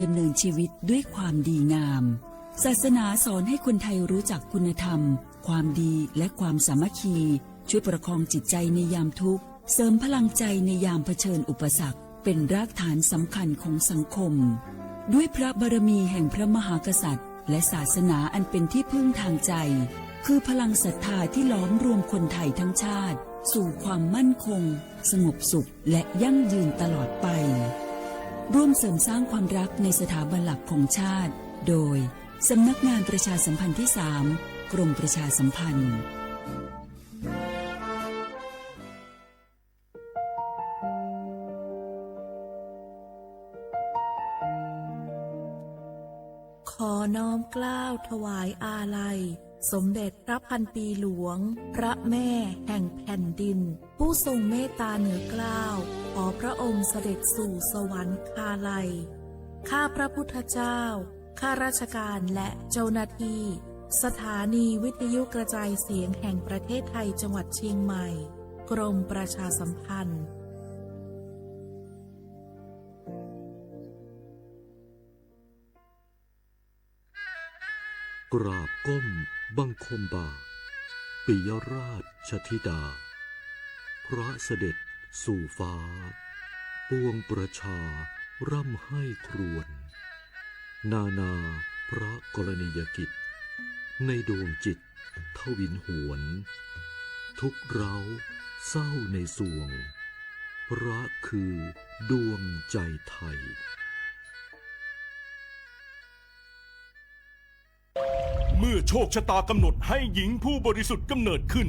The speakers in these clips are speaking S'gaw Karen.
ดำเนินชีวิตด้วยความดีงาม ศาสนาสอนให้คนไทยรู้จักคุณธรรม ความดี และความสามัคคี ช่วยประคองจิตใจในยามทุกข์ เสริมพลังใจในยามเผชิญอุปสรรค เป็นรากฐานสำคัญของสังคม ด้วยพระบารมีแห่งพระมหากษัตริย์ และศาสนาอันเป็นที่พึ่งทางใจ คือพลังศรัทธาที่ล้อมรวมคนไทยทั้งชาติ สู่ความมั่นคง สงบสุข และยั่งยืนตลอดไป ร่วมเสริมสร้างความรักในสถาบันหลักของชาติ โดย สำนักงานประชาสัมพันธ์ที่สาม กรมประชาสัมพันธ์ ขอน้อมเกล้าถวายอาลัย สมเด็จพระพันปีหลวง พระแม่แห่งแผ่นดิน ผู้ทรงเมตตาเหนือเกล้า ขอพระองค์เสด็จสู่สวรรคาลัย ข้าพระพุทธเจ้า ข้าราชการและเจ้าหน้าที่ สถานีวิทยุกระจายเสียงแห่งประเทศไทยจังหวัดเชียงใหม่ กรมประชาสัมพันธ์ กราบก้มบังคมบาท ปิยราชธิดา พระเสด็จสู่ฟ้า ปวงประชาร่ำไห้ครวญ นานาพระกรณียกิจ ในดวงจิตทวินหวน ทุกข์ร้าวเศร้าในสวง พระคือดวงใจไทย เมื่อโชคชะตากำหนดให้หญิงผู้บริสุทธิ์กำเนิดขึ้น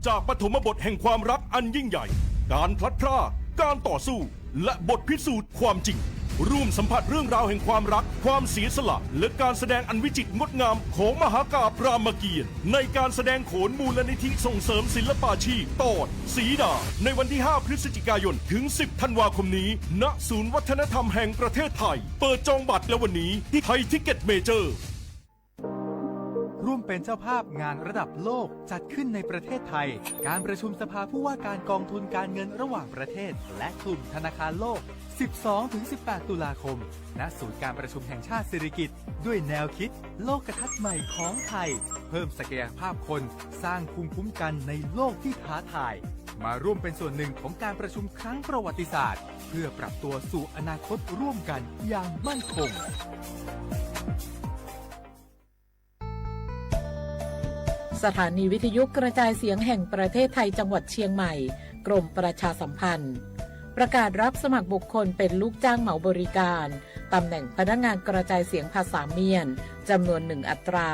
จากปฐมบทแห่งความรักอันยิ่งใหญ่ การพลัดพราก การต่อสู้ และบทพิสูจน์ความจริง ร่วมสัมผัสเรื่องราวแห่งความรัก ความเสียสละ และการแสดงอันวิจิตรงดงามของมหากาพย์รามเกียรติ์ ในการแสดงโขนมูลนิธิส่งเสริมศิลปาชีพ ตอน สีดา ในวันที่ ห้า พฤศจิกายน ถึง สิบ ธันวาคมนี้ ณ ศูนย์วัฒนธรรมแห่งประเทศไทย เปิดจองบัตรแล้ววันนี้ที่ไทยทิกเก็ตเมเจอร์ ร่วมเป็นเจ้าภาพงานระดับโลกจัดขึ้นในประเทศไทย การประชุมสภาผู้ว่าการกองทุนการเงินระหว่างประเทศ และกลุ่มธนาคารโลก สิบสองถึงสิบแปด ตุลาคม ณ ศูนย์การประชุมแห่งชาติสิริกิติ์ ด้วยแนวคิดโลกทัศน์ใหม่ของไทย เพิ่มศักยภาพคน สร้างภูมิคุ้มกันในโลกที่ท้าทาย มาร่วมเป็นส่วนหนึ่งของการประชุมครั้งประวัติศาสตร์ เพื่อปรับตัวสู่อนาคตร่วมกันอย่างมั่นคง สถานีวิทยุกระจายเสียงแห่งประเทศไทยจังหวัดเชียงใหม่ กรมประชาสัมพันธ์ ประกาศรับสมัครบุคคลเป็นลูกจ้างเหมาบริการ ตำแหน่งพนักงานกระจายเสียงภาษาเมียน จำนวนหนึ่งอัตรา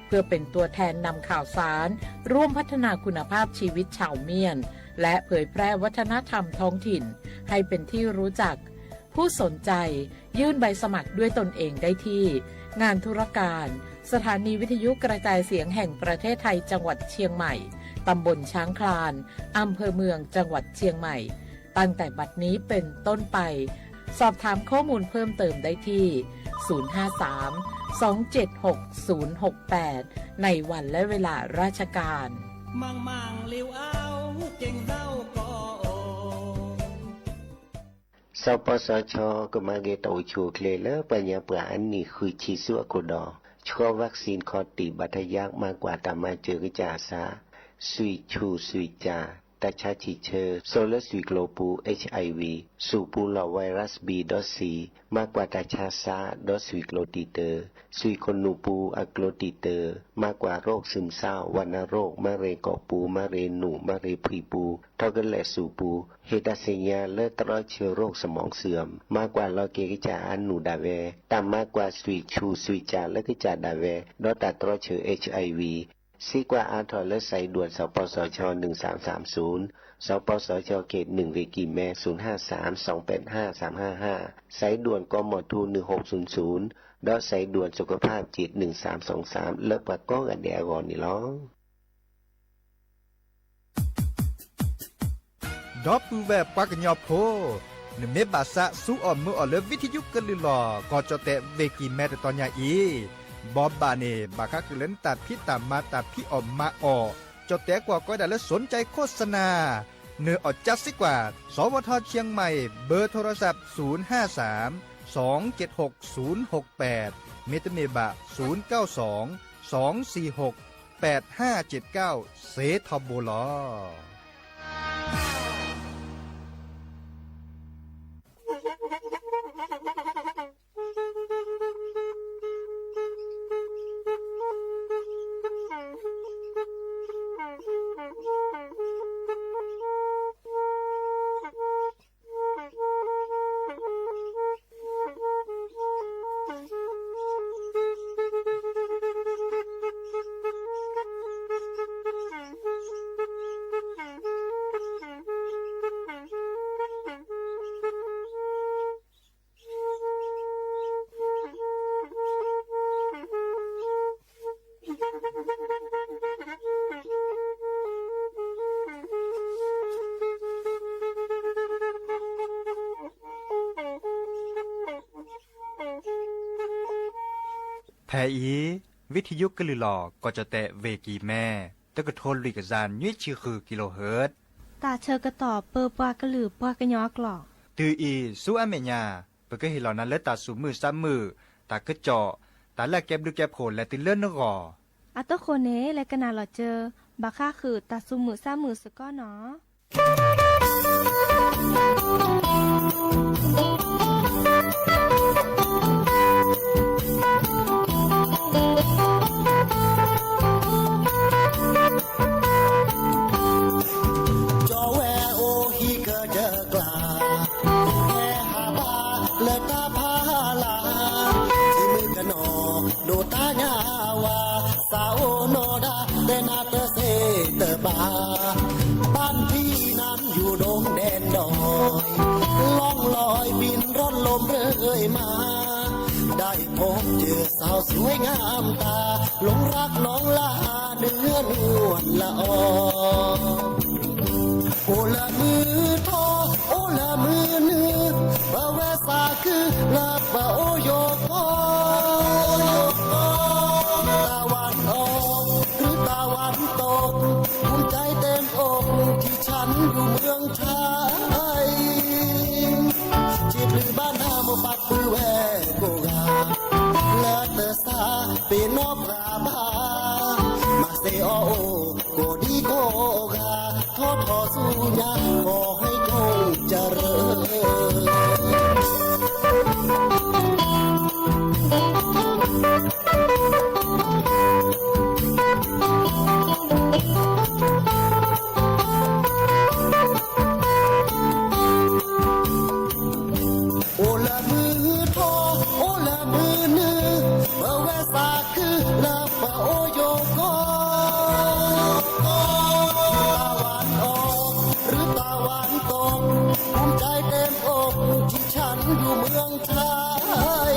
เพื่อเป็นตัวแทนนำข่าวสาร ร่วมพัฒนาคุณภาพชีวิตชาวเมียน และเผยแพร่วัฒนธรรมท้องถิ่น ให้เป็นที่รู้จัก ผู้สนใจยื่นใบสมัครด้วยตนเองได้ที่ งานธุรการ สถานีวิทยุกระจายเสียงแห่งประเทศไทยจังหวัดเชียงใหม่ ตำบลช้างคลาน อำเภอเมืองจังหวัดเชียงใหม่ ตั้งแต่บัดนี้เป็นต้นไป สอบถามข้อมูลเพิ่มเติมได้ที่ ศูนย์ห้าสาม สองเจ็ดหก ศูนย์หกแปด ในวันและเวลาราชการ สปสช ကမၤဂ့ၤတၢ်အိၣ်ဆူၣ်အိၣ်ချ့လၢပှၤကညီပှၤအနံၣ်ဃုဆံဆူအခိၣ်ဒီး ဆှီ vaccine ခီၣ်တံၢ်ဘၣ်တယါ မၤကွၢ်တၢ်မၤစၢၤကစၢ်အသး ဆွံၣ်ဆူၣ်ဆွံၣ်ကၠၣ် တၢ်ဆါဆံၣ်ဆၢ စိာ်လၢဆွံၣ်ကျိၤပူၤ HIV ဆူၣ်ပူၤလီၢ် virus B ဒီး C မၤကွၢ်တၢ်ဆါစး ဒီးဆွံၣ်ကျိၤတံာ်တာ် ဆွံၣ်ခိၣ်နူာ်ပူၤအကျိၤတံာ်တာ် မၤကွၢ်ရိး ซึมเศร้า ဝဏ္ณโรค မၤရ့ၣ်ကီၢ်ပူၤ မၤရ့ၣ်နူာ် မၤရ့ၣ်ဖှံပူၤ ထီၣ်ကလဲာ်ဆူၣ်ပူၤ ဟ့ၣ်တၢ်သ့ၣ်ညါလၢတြီဆၢရိး สมองเสื่อม မၤကွၢ်လီၤက့ၤကစၢ်အနူၢ်ဒၣ်ဝဲ တၢ်မၤကွၢ်ဆွံၣ်ဆူၣ်ဆွံၣ်ကၠၣ်လၢကစၢ်ဒၣ်ဝဲ ဒီးတၢ်တြီဆၢ HIV စံးကွၢ်အါထီၣ်လၢ สายด่วน สปสช หนึ่งสามสามศูนย์ สปสช เขตหนึ่ง เวกีแม ศูนย์ห้าสาม สองแปดห้า สามห้าห้า สายด่วน กมธ หนึ่งหกศูนย์ศูนย์ ဒီး สายด่วนสุขภาพจิต หนึ่งสามสองสาม လၢပှၤကိးဂၤဒဲးအဂီၢ်န့ၣ်လီၤ. ဒီပုၢ်ဝဲၢ်ပှၤကညီဖိ, နမ့ၢ်ဘၣ်သးဆူအီၣ်မုာ်အီၣ်လၢ ဝံထယုကလုၢ်လီၢ် ကီၢ်ကၠီၣ်တဲၣ် ဝ့ၢ်ကံၢ်မဲ တတီၤညါအံၤ, ဘီဘၣ်န့ၣ် ဘၣ်ဃးဃုာ်လၢနတၢ်ဖံးတၢ်မၤတၢ်ဖံးအီၣ်မၤအီၣ်, ကၠီၣ်တဲၣ်ကွၢ်ကီဒၣ်လၢ สนใจโฆษณา နၢၤအီၣ်ကၠါစံးကွၢ် สวท เชียงใหม่ เบอร์โทรศัพท์ ศูนย์ห้าสาม ศูนย์เก้าสอง สองสี่หก แปดห้าเจ็ดเก้า เซထီဘိလီၤ. ဖဲအံၤ ဝံထယုကလုၢ်လီၢ် ကီၢ်ကၠီၣ်တဲၣ် ဝ့ၢ်ကံၢ်မဲ တကထိလွံၢ်ကယၤ နွံဆံဃု kilohertz တၢ်ဆၢကတီၢ်ပၢပှၤကလုာ်ပှၤကညီအကျိာ်, တုၤအံၤဆူအမဲာ်ညါ ပကဟ့ၣ်လီၤနၤလၢတၢ်သူၣ်မုာ်သးမုာ်, တၢ်ကစီၣ်, တၢ်လၢအကဲဘျုးကဲဖှိၣ်လဲၤတုၤလၢနဂီၢ်. အတိၢ်ဃိန့ၣ် လဲၤကနၣ်လီၤစၢၤ ဘၣ်ဃးဃုာ်တၢ်သူၣ်မုာ်သးမုာ်စ့ၢ်ကီးနီၤ. ကၠီဝဲအိၣ်ဟံၣ်ကယၢၢ်ကျါ, ဟဲဟးဘၣ်လၢတၢ်ဖးလၢ်, ထံမုၢ်ကနီၤဒိၣ်တၢ်ညါဝါ, စးအိၣ်နီၢ်ဒၣ်တဲနၤတသ့တဘၣ်, บ้านพี่นั้นอยู่โดงแดนดอย ล่องลอยบินร่อนลมเรื่อยมา ได้พบเจอสาวสวยงามตา หลงรักน้องลาเนื้อนวลละออ အိၣ်လၢမုၢ်ထီၣ် အိၣ်လၢမုၢ်နုာ် ပဝဲစးခုလၢပအိၣ်ယိာ်ကီၢ် ตะวันออกหรือตะวันตก ภูมิใจเต็มอกที่ฉันอยู่เมืองไทย စံးဘျုးဘၣ်နၤမိၢ်ပၢ်ပုၢ်ဝဲၢ်ကိးဂၤ လၢသဆၣ်ပ့ၤနီၣ်ပှၤဘၣ် မၤစ့အီၣ်အိၣ်ကိးဒံကိးဂၤ ထီၣ်ထီၣ်ဆူညါ ခီဟဲကၠိကရၢ အိၣ်လၢမုၢ်ထီၣ် အိၣ်လၢမုၢ်နုာ် ပဝဲစးခုလၢပအိၣ်ယိာ်ကီၢ် ตะวันออกหรือตะวันตก ภูมิใจเต็มอกที่ฉันอยู่เมืองไทย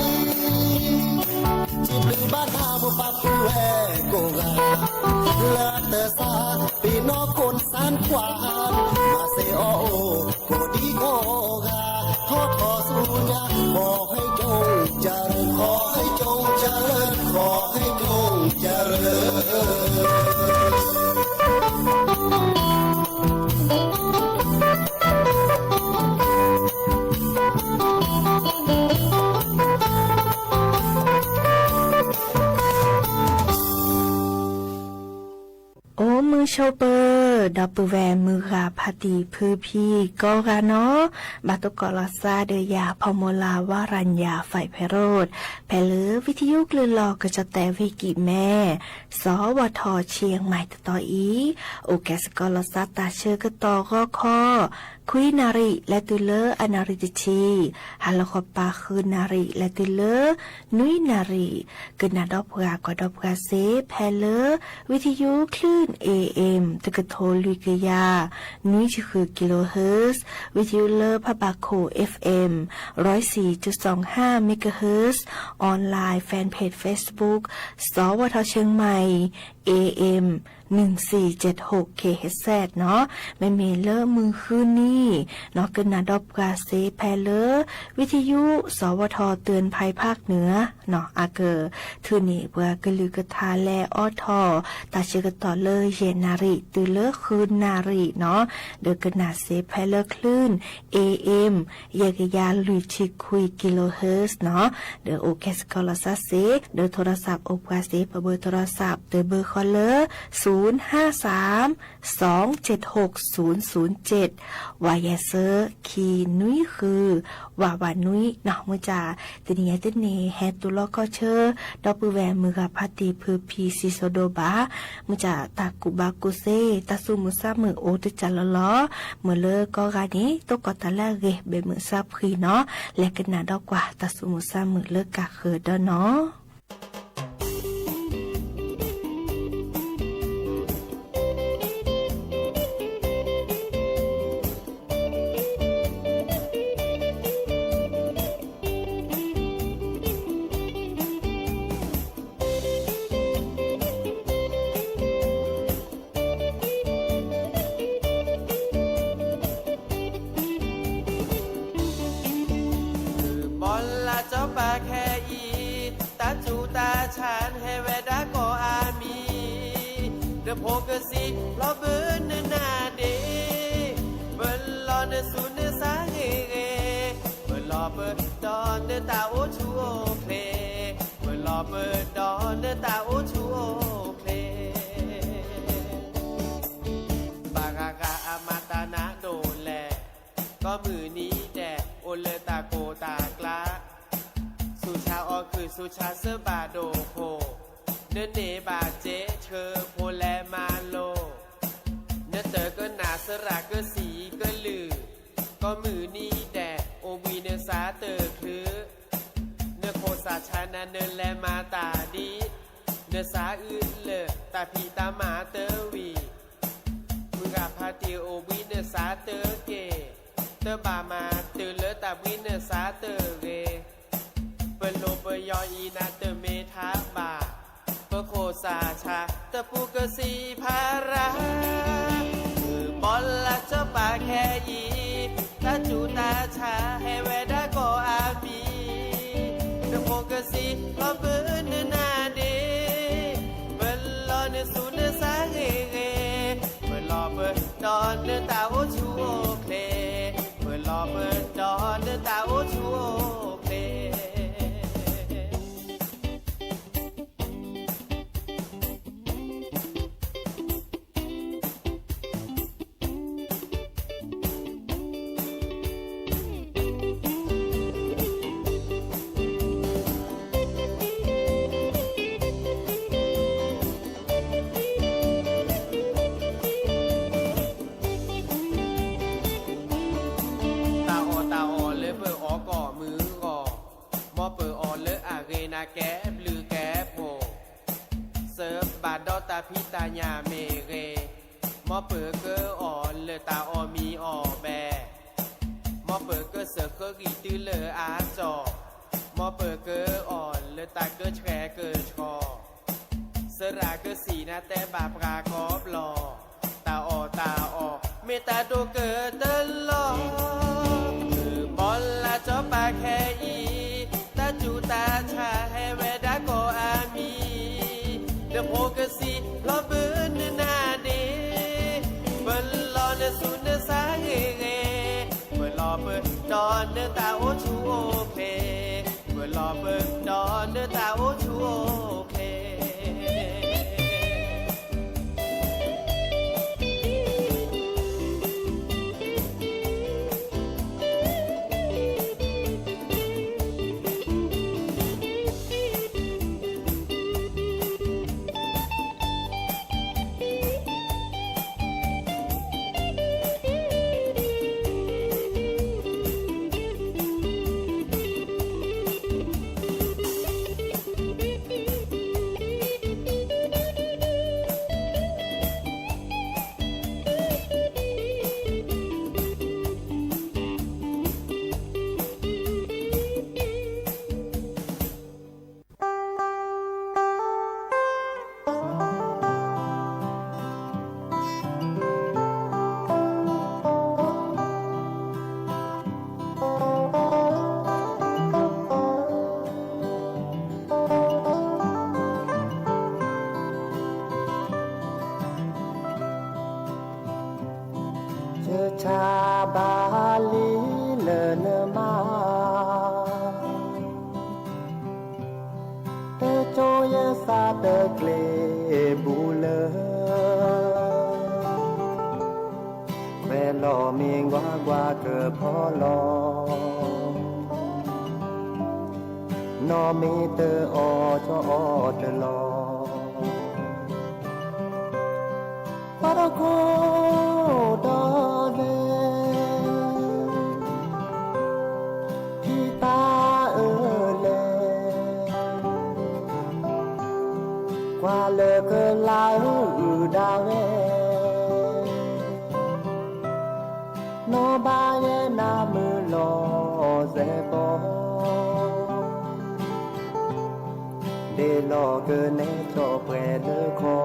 စံးဘျုးဘၣ်နၤမိၢ်ပၢ်ပုၢ်ဝဲၢ်ကိးဂၤ လၢသဆၣ်ပ့ၤနီၣ်ခိၣ်စၣ်ခွါ မၤစ့အီၣ်အိၣ်ကိးဒံကိးဂၤ ထီၣ်ထီၣ်ဆူညါ ခီဟဲကၠိကရၢ ခီဟဲကၠိကရၢ ခီဟဲကၠိကရၢ အိၣ်မုာ်ဆိးပၢၤ ဒီပုၢ်ဝဲၢ်မုၢ်ဂၤဖါတံၢ်ဖုဖံကိးဂၤနီၣ်, ဘၣ်သကိးလီၤသးဒီးယၤ ဖီမူလါ ဝၤရၤညါ ဖဲးဖဲးရိး, ဖဲလၢ ဝံထယုကလုၢ်လီၢ်ကီၢ်ကၠီၣ်တဲၣ် ဝ့ၢ်ကံၢ်မဲ စီၤဝၤထီၣ် ဆံၣ်မဲၣ် တတီၤအံၤ, အိၣ်ကဲစ့ၢ်ကီးလီၤသး တၢ်ဆၢကတီၢ်ဂီၤခီ ခွံနၣ်ရံၣ် လဲၤတုၤလၢအနၣ်ရံၣ်တဆံ, ဟါလီၤခီပၤ ဃုနၣ်ရံၣ် လဲၤတုၤလၢ နွံနၣ်ရံၣ်, ကနၣ်ဒီးပှၤကွၢ်ဒီးပှၤစ့ၢ် ဖဲလၢ ဝံထယုကလုၢ် เอเอ็ม တကထိလွံၢ်ကယၤ နွံဆံဃု kilohertz, ဝံထယုလၢဖးဘၣ်ခိၣ် FM ร้อยสี่จุดสองห้าเมกะเฮิรตซ์, online fanpage Facebook စီၤဝၤထီၣ် เชียงใหม่ เอเอ็ม หนึ่งสี่เจ็ดหก เคเอชเซด နီၤ, မ့မ့ၢ်လၢမုၢ်ဃုနံၤနီၤ ကနၣ်ဒီးပှၤစ့ဖဲလၢ วิทยุ สวท เตือนภัยภาคเหนือ နီၤ အကထုးန့ၢ်ပှၤကလုၢ်ကထါလဲၤအိးထီၣ် တၢ်ဆၢကတီၢ်လၢယဲၢ်နၣ်ရံၣ်တုၤလၢဃုနၣ်ရံၣ်နီၤ, ဒီးကနၣ်စ့ဖဲလၢ คลื่น เอเอ็ม ယဲၢ်ကယၤလွံၢ်ဆံခွံ kilohertz နီၤ, ဒီးအိၣ်ကဲစ့ၢ်ကီးလီၤစ့ၢ်, ဒီး โทรศัพท์ အိၣ်ပှၤစ့ ပဘၢ โทรศัพท์ တဘၢဃီလၢ ศูนย์ห้าสาม สองเจ็ดหก ศูนย์ศูนย์เจ็ด ဝးယဲၢ်ဆၢ ခံနွံဃု ဝးဝးနွံနီၤ, မ့ၢ်ကၢ် တနံၤအံၤတန့ၢ် ဟဲတူၢ်လိာ်ကီၢ်ဆၢ ဒီပုၢ်ဝဲၢ်မုၢ်ဂၤဖးတံၢ်ဖုဖံစံၣ်စိၤဒိၣ်ဘၣ်, မ့ၢ်ကၢ်တၢ်ကူၣ်ဘၣ်ကူၣ်သ့ တၢ်သူၣ်မုာ်သးမုာ်အိၣ်တကၢ်လီၤလီၤ, မ့ၢ်လၢကီၢ်ဂၤန့ၣ် သကိးတၢ်လၢအဂ့ၤ ဘဲးမုာ်စၢ်ဖှံနီၤ, လဲၤကနၣ်ဒီးကွၢ်တၢ်သူၣ်မုာ်သးမုာ်လၢကၢ်ဃၢၤဒီးနီၤ. ဘီလၢကၠီပၤခဲအံၤ တၢ်ကူၣ်တၢ်ဆးဟဲဝဲဒၣ်ကိးအါမံၤ, ဒီးဖိကစံးလီၤဘၢနနၢ်ဒ့, ပလီၤနသူၣ်နသးဂ့ၤဂ့ၤ, ပလီၤပဒီးနတၢ်အိၣ်ဆူၣ်အိၣ်ချ့, ပလီၤပဒီးနတၢ်အိၣ်ဆူၣ်အိၣ်ချ့. ဘၣ်ဂၤဂၤအမၤတၢ်နးဒိၣ်လဲၣ်, ကိးမုၢ်နံၤဒဲး အိၣ်လၢတၢ်ကိၢ်တၢ်ကျါ, ဆူၣ်ဆါအီၣ်ကုၢ် ဆူၣ်ဆါစၢဘၣ်ဒိၣ်ခိၣ်, နန့ၢ်ဘၣ်စ့ဆှၢဖိလဲၤမၤလိ, နတကနၣ်သရၣ်ကစံးကလုၢ်, ကိးမုၢ်နံၤဒဲး အိၣ်ဘှံးနသးတချုး, နခိၣ်သးဆါနၤနလဲၤမၤတၢ်ဒ်, နသးအုးလၢာ်တၢ်ဖံးတၢ်မၤတဝံၤ, မုၢ်ဂၤဖးတံၢ်အိၣ်ဘှံးနသးတက့ၢ်, တဘၣ်မၤတုၤလၢတၢ်ဘှံးနသးတဂ့ၤ, ပလိၣ်ပယီၤအံၤနၤတမ့ၢ်ထါဘၣ်, ပခိၣ်သးဆါတပူၤကစံးဖးရၤ, ဘီလၢကၠီပၤခဲအံၤ, တၢ်ကူၣ်တၢ်ဆးဟဲဝဲဒၣ်ကိးအါမံၤ, ဒီးဖိကစံးလီၤဘၢနနၢ်ဒ့, ပလီၤနသူၣ်နသးဂ့ၤဂ့ၤ, ပလီၤပဒီးနတၢ်အိၣ်ဆူၣ်အိၣ်ချ့, ပလီၤပဒီးနတၢ်အိၣ်ဆူၣ်အိၣ်ချ့. တၢ်အီၣ်တၢ်အီလၢပအီၣ်ကိးမုၢ်ဂီၢ်, မ်ပအီၣ်လၢအဂ့ၤနၤကဲဘျုးကဲဖှိၣ်, စၢဘၣ်ဒီးတၢ်ဖံးတၢ်ညၣ်မ့ၢ်ဂ့ၤ, မ်ပကအီၣ်လၢတၢ်အီၣ်မံၤအီၣ်ဘဲ, မ်ပကစၢဃၢဂံၢ်တုၤလၢအါကၠီၣ်, မ်ပကအီၣ်လၢတၢ်ကဆှဲကဆှီ, သရၣ်ကစံးနၤတဲဘၣ်ပှၤကိးဘျီ, တၢ်အီၣ်တၢ်အီ မ့ၢ်တၢ်ဒိၣ်ကတၢၢ်လီၤ. ဘီလၢကၠီပၤခဲအံၤ, တၢ်ကူၣ်တၢ်ဆးဟဲဝဲဒၣ်ကိးအါမံၤ, ဒီးဖိကစံးလီၤဘၢနနၢ်ဒ့, ပလီၤနသူၣ်နသးဂ့ၤဂ့ၤ, ပလီၤပဒီးနတၢ်အိၣ်ဆူၣ်အိၣ်ချ့, ပလီၤပဒီးနတၢ်အိၣ်ဆူၣ်အိၣ်ချ့. တၢ် ယစးတကျ့ဘူးလၢ ခွဲးလီၤမ့ၢ်ကွၢ်ကွၢ်ကဖီလီၤ, နီၢ်မ့ၢ်တအီၣ်ကၠီအီၣ်တလီၤ. ပှၤတခိၣ်ဒီးသဲ ထံၣ်တၢ်အၢလဲၣ်, ကွၢ်လၢကလါအုၣ်ဒၣ်ဝဲ, နီၢ်ဘၣ်ယဲနၤမုာ်လီၤစဲးဘီ, ဒ့လီၤကနဲကၠီၣ်ပှဲၤလၢခီ,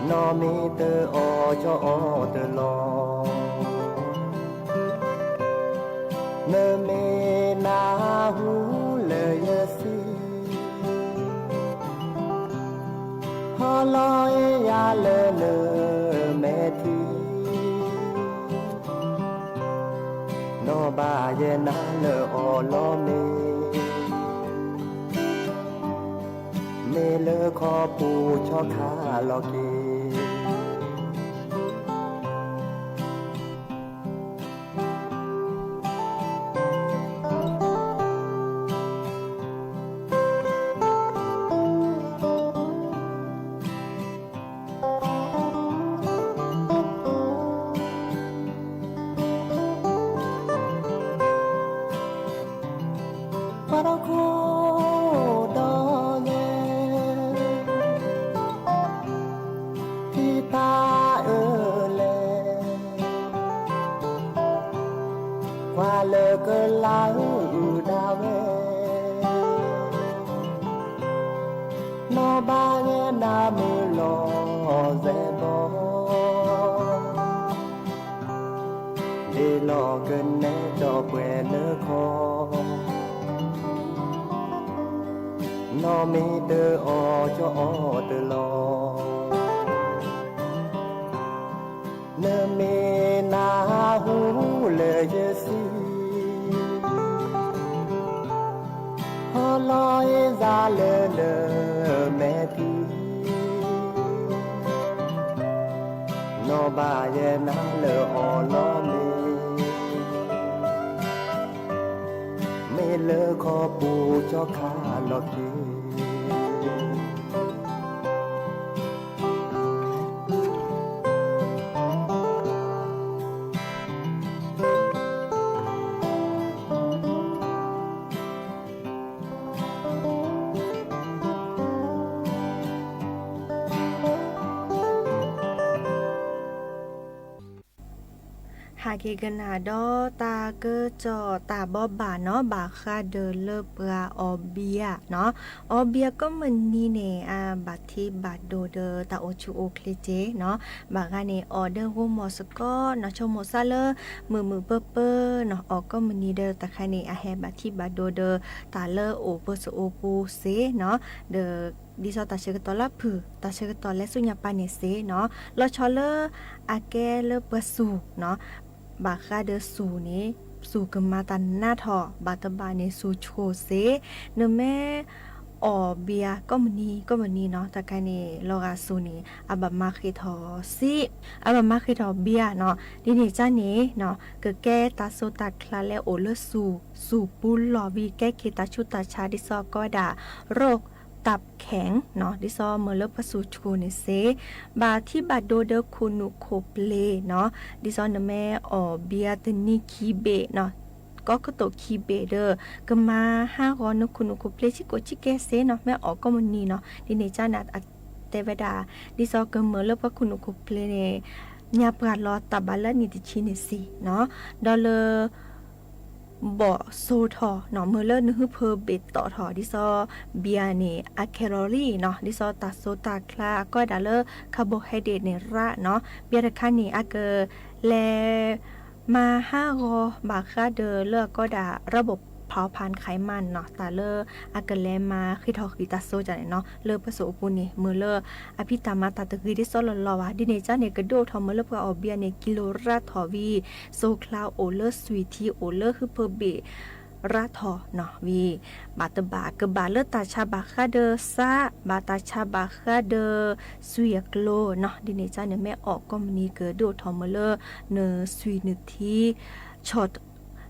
နီၢ်မ့ၢ်တအီၣ်ကၠီအီၣ်တလီၤ. နမ့ၢ်နၢ်ဟူလၢယစံး, ဟီလီၤအ့ၣ်ယၤလၢနမဲာ်ထံ, နီၢ်ဘၣ်ယဲနၤလၢအီၤလီၤမ့ၢ်, မ့ၢ်လၢခီပူၤဆီခါလီၤက့ၤ. ပှၤတခိၣ်ဒီးသဲ ထံၣ်တၢ်အၢလဲၣ်, ကွၢ်လၢကလါအုၣ်ဒၣ်ဝဲ, နီၢ်ဘၣ်ယဲနၤမုာ်လီၤစဲးဘီ, ဒ့လီၤကနဲကၠီၣ်ပှဲၤလၢခီ, နီၢ်မ့ၢ်တအီၣ်ကၠီအီၣ်တလီၤ. နမ့ၢ်နၢ်ဟူလၢယစံး, ဟီလီၤအ့ၣ်ယၤလၢနမဲာ်ထံ, နီၢ်ဘၣ်ယဲနၤလၢအီၤလီၤမ့ၢ်, မ့ၢ်လၢခီပူၤဆီခါလီၤက့ၤ. ဟးက့ၤကနၣ်ဒီးတၢ်ကစီၣ်တၢ်ဘီဘၣ်နီၤ ဘၣ်ဃးဒီးလၢပှၤအီၣ်ဘံယၤနီၤ, အီၣ်ဘံယၤကိးမုၢ်နံၤန့ၣ် အဘၣ်ထံဘၣ်ဒိဒီးတၢ်အိၣ်ဆူၣ်အိၣ်ချ့က့ၤနီၤ, ဘၣ်ဃးန့ၣ် အီၣ်ဒီးဂိၢ်မီၢ်စ့ၢ်ကီးနီၤ, ဆိကမိၣ်ဆၣ်လၢ မုာ်မုာ်ပၢၤပၢၤနီၤ, အီၣ်ကိးမုၢ်နံၤဒီးတၢ်ခါန့ၣ် အဟဲဘၣ်ထံဘၣ်ဒိဒီးတၢ်လၢအိၣ်ပၢၤစၢၤအိၣ်ပူၤစ့ၢ်နီၤ, ဒီး ဒ်သိးတၢ်ဆၢကတီၢ်လၢဖုၣ် တၢ်ဆၢကတီၢ်လဲၤဆူညါပၤန့ၣ်စ့ၢ်နီၤ, လီၤဆီလၢအကဲလၢပှၤစူၢ်နီၤ, ဘၣ်ဃးဒီးစူၢ်န့ၣ် စူၢ်ကမၤတၢ်နးထီၣ် ဘၣ်တဘၣ်န့ၣ်စူၢ်ဆိၣ်စ့ၢ်, နမ့ၢ်အီၣ်ဘံယၤကိးမုၢ်နံၤကိးမုၢ်နံၤနီၤ, တၢ်ခါန့ၣ် လီၤဂာ်စူၢ်န့ၣ် အဘၣ်မၤဃ့ၢ်ထီၣ်စ့ၢ်, အဘၣ်မၤဃ့ၢ်ထီၣ်ဘံယၤနီၤ, ဒ်န့ၣ်ကါန့ၣ် ကကဲတၢ်စိတၢ်ချါလၢအိၣ်လၢစူၢ် စူၢ်ပူၤလီၢ်ဝံၤ ကဲက့ၤတၢ်ဆူးတၢ်ဆါ ဒ်သိးကိးဝဲဒၣ် ရိး တၢ်ခဲၣ်နီၤ, ဒ်သိးမ့ၢ်လၢပှၤစူၢ်ဆိၣ်န့ၣ်စ့ၢ်, ဘၣ်ထံဘၣ်ဒိဒီးခိၣ်နူာ်ခိၣ်ပျ့ၤနီၤ, ဒ်သိးနမ့ၢ်အီၣ်ဘံယၤတနံၤခံဘ့ၣ်နီၤ, ကိးကတိၤခံဘ့ၣ်ဒီး ကမၤဟးဂီၤနခိၣ်နူာ်ခိၣ်ပျ့ၤဆံးကိာ်ဆံးကဲစ့ၢ်နီၤ, မ့ၢ်အီၣ်ကိးမုၢ်နံၤနီၤ, ဒ်န့ၣ်ကါန့ၣ် အတဲဝဲဒၣ် ဒ်သိးကမ့ၢ်လၢပှၤခိၣ်နူာ်ခိၣ်ပျ့ၤန့ၣ် ညါပှၢ်လီၤတၢ်ဘၣ်လၢနံၣ်တဆံန့ၣ်စ့ၢ်နီၤ, ဒီးလၢ ဘီၣ်စိထီၣ်နီၤ, မ့ၢ်လၢနဟုဖၢဘ့ၣ်တီၣ်ထီၣ် ဒ်သိး ဘံယၤန့ၣ် အ calorie နီၤ, ဒ်သိးတၢ်စိတၢ်ချါအကိးဝဲဒၣ်လၢ carbohydrate န့ၣ်ရၣ်နီၤ, ဘံယၤတခါန့ၣ် အကလဲၤ မၤဟးဂီၤဘၣ်ဃးဒီးလၢအကိးဝဲဒၣ် ระบบเผาผลาญไขมันနီၤ, တၢ်လၢအကလဲၤမၤဃ့ၢ်ထီၣ်ဃံးတၢ်စိကါန့ၣ်နီၤ, လၢပှၤစူၢ်အိၣ်ပူၤန့ၣ် မ့ၢ်လၢအဖံးတၢ်မၤတၢ်တဂ့ၤဒ်သိးလီၤလီၤဘၣ်, ဒ်န့ၣ်ကါန့ၣ် ကဒိၣ်ထီၣ်မ့ၢ်လၢပှၤအီၣ်ဘံယၤန့ၣ် ကံလိၤရၣ်ထီၣ်ဝံၤ စိချါအိၣ်လၢ sweetie အိၣ်လၢဟုဖၢဘ့ၣ် ရၤထီၣ်နီၤ ဝံၤ ဘၣ်တဘၣ်ကဘၣ်လၢတၢ်ဆါဘၣ်ဃးဒီးစး ဘၣ်တၢ်ဆါဘၣ်ဃးဒီး စွံၣ်အကျိၤနီၤ ဒ်န့ၣ်ကန့ၣ် မ့ၢ်အီၣ်ကိးမုၢ်နံၤကဒုးအိၣ်ထီၣ်မုာ်လၢ နစွံၣ်နထံ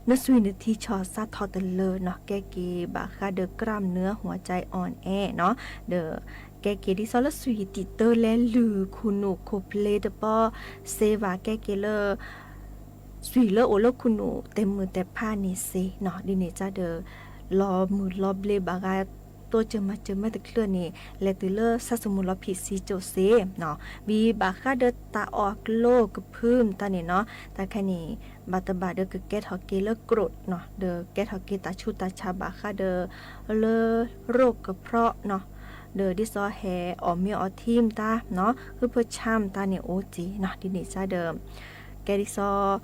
နစွံၣ်နထံဆီၣ်စးထီၣ်တလၢာ်နီၤ ကဲက့ၤဘၣ်ဃးဒီး กล้ามเนื้อหัวใจอ่อนแอ နီၤ ဒီး ကဲက့ၤဒ်သိးလၢစွံၣ်တံာ်တၢ်လဲၤလုၢ်ခူၣ်နူာ်ခိၣ်ဖျ့တပီစ့ဘၣ် ကဲက့ၤလၢ စွံၣ်လၢအိၣ်လၢခူၣ်နူာ်တဲာ်မုၢ်တဲာ်ဖးန့ၣ်စ့နီၤ ဒ်န့ၣ်ကဒီး လီၤမုၢ်လီၤဘျ့ဘၣ်ဂၤ တိစၢၤမၤစၢၤမ့ၢ်တချုးန့ၣ် လဲၤတုၤလၢဆါစမူၤလီၤဖံးစံကၠိၣ်စ့နီၤ ဝံၤဘၣ်ဃးဒီးတၢ်အီၣ်ကျိကဖုမတၤန့ၣ်နီၤ တၢ်ခဲန့ၣ် ဘၣ်တဘၣ်ဒီးကကဲထီၣ်က့ၤလၢ กรด နီၤ ဒီးကဲထီၣ်က့ၤတၢ်ဆူးတၢ်ဆါဘၣ်ဃးဒီး လၢရိၣ်ကဖျီနီၤ ဒီးဒ်သိးဟဲအီၣ်မ့ၤအီထံမတၤနီၤ ဟုဖၢဆါမတၤန့ၣ်အိၣ်က့ၤနီၤ ဒ်န့ၣ်ကဒီး ကဲဒ်သိး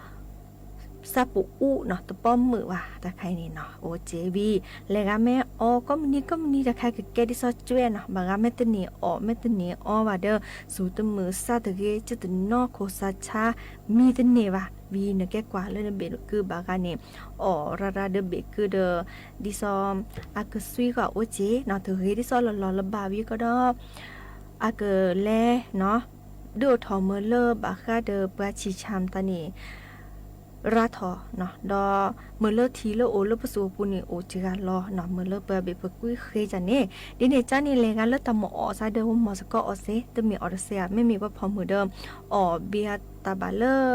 ဆၣ်ပူၤအူနီၤ တပီမုာ်ဘၣ် တၢ်ခဲအံၤန့ၣ်နီၤ အိၣ်က့ၤဝံၤ လဲၤဂၤမ့ၢ်အီၣ်ကိးမုၢ်နံၤကိးမုၢ်နံၤ တၢ်ခဲကကဲဒ်သိးကွဲနီၤ ဘၣ်ဂၤမ့ၢ်တန့ၢ်အီၣ် မ့ၢ်တန့ၢ်အီဘၣ်ဒီး စူၢ်တမုာ်စၢ်တဂ့ၤ ကၠၢ်တနီၢ်ခိၣ်စးဆါ မံတန့ၢ်ဘၣ် ဝံၤနကဲကွၢ်လၢနဘ့ၣ်ကုဘၣ်ဂၤန့ၣ် အီၣ်ရၤရၤဒီးဘ့ၣ်ကုဒီး ဒ်သိး အကစွံကွၢ်အိၣ်က့ၤနီၤ တဂ့ၤဒ်သိးလီၤလီၤလၢၤဘၣ်ဝံၤကဒီး အကလဲၤနီၤ ဒုးအိၣ်ထီၣ်မုာ်လၢဘၣ်ဃးဒီးပှၤဆံၣ်ဆါမတၤန့ၣ် ရၤထီၣ်နီၤ ဒီးမုာ်လၢထံလၢအိၣ်လၢပစိၤအပူၤန့ၣ် အိၣ်စှၤလီၤနီၤ မုာ်လၢပှၤဘ့ၣ်ပကွံဃ့ကန့ၣ် ဒ်န့ၣ်ကန့ၣ် လဲၤဂၤလၢတၢ်မၤအီၣ်စးဒီး ဝဲမၤစ့ၢ်ကီးအီၣ်စ့ တမ့ၢ်အီၣ်တစ့ဧါ မ့မ့ၢ်ပှၤဖီၣ်မုာ်ဒီး အီၣ်ဘံတၢ်ဘၣ်လၢ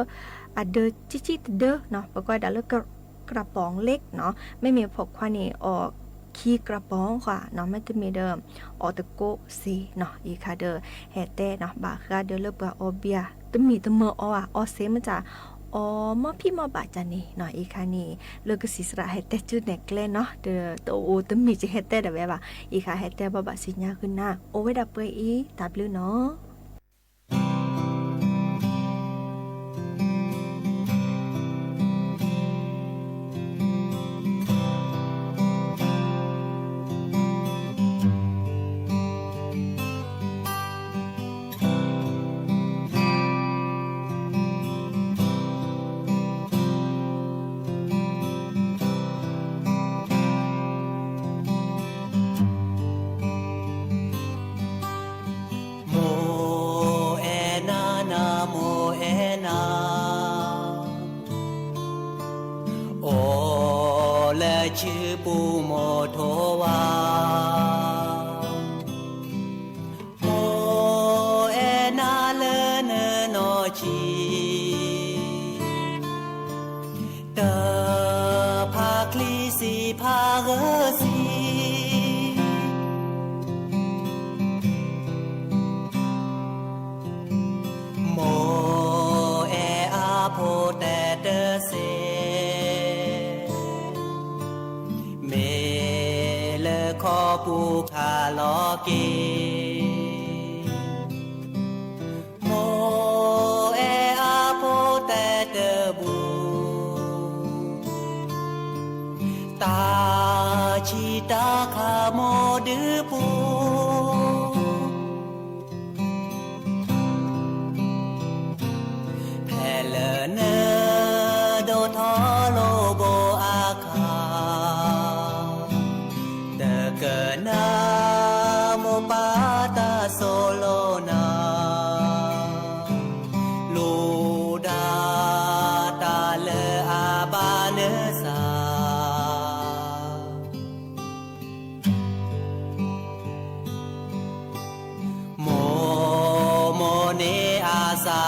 အဒၢကံကံတဒၢနီၤ ပကွၢ်ဒၣ်လၢ กระป๋องเล็กနီၤ မ့မ့ၢ်ဖိခွါန့ၣ် အီၣ်ခံ กระป๋อง ဃီနီၤ မ့တမ့ၢ်ဒီး အီၣ်တကိးစ့နီၤ အံၤခါဒီး ဟဲတဲနီၤ ဘၣ်ဃးဒီးလၢပှၤအီၣ်ဘံ တမ့ၢ်တမၤအီၣ်ဧါ အီၣ်စ့မ့ၢ်တၢ် အီၣ်မီၢ်ဖံးမီၢ်ဘၣ်ကန့ၣ်နီၤ အံၤခါန့ၣ် လၢကစံးစရးဟဲတဲဆူနဲၣ်ကျဲနီၤ ဒီးတအိၣ်တမ့ၢ်ကဟဲတဲဒၣ်ဝဲဘၣ် အံၤခါဟဲတဲဘၣ်ဘၣ်စံညါဃုနၤ အိၣ်ဝဲဒၣ်ပှဲၤအံၤ တၢ်ဘျုးနီၤ. Mo e na na, mo e na, o le chi pu mo tho wa. Mo e na le ne no chi, te pha kli si pha ge si. Mo e a pho te te se, me le kho pu kha lo ke. Mo e a pho te te bu, ta chi ta kha mo du pu. Phe le ne do tho lo bo a kha, te ke na mo pa ta so lo na. Lu da ta le a ba ne sa. Mo mo ne a sa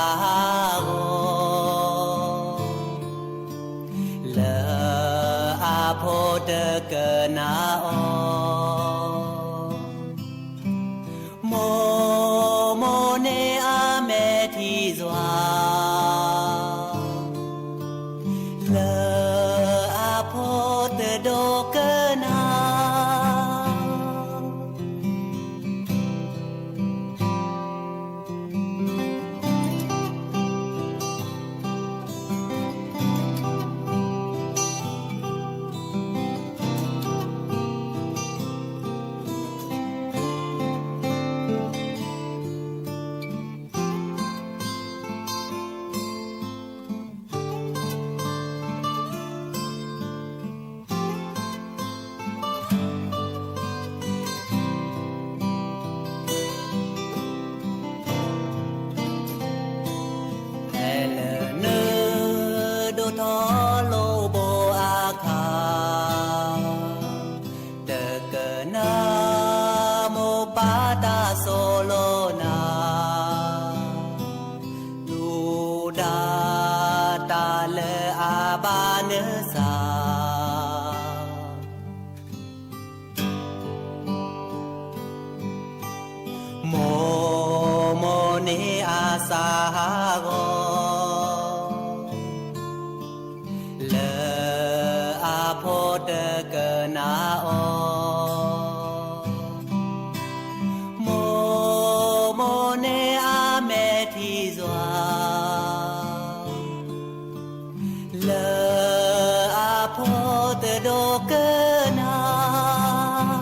go, le a pho te ke na o. Mo mo ne a me thi zwa, le a pho te do ke na. ကနၣ်အီၤ, မိၢ်မိၢ်န့ၣ်အမဲာ်ထံစွါ, လၢအဖိတဒိကနၣ်.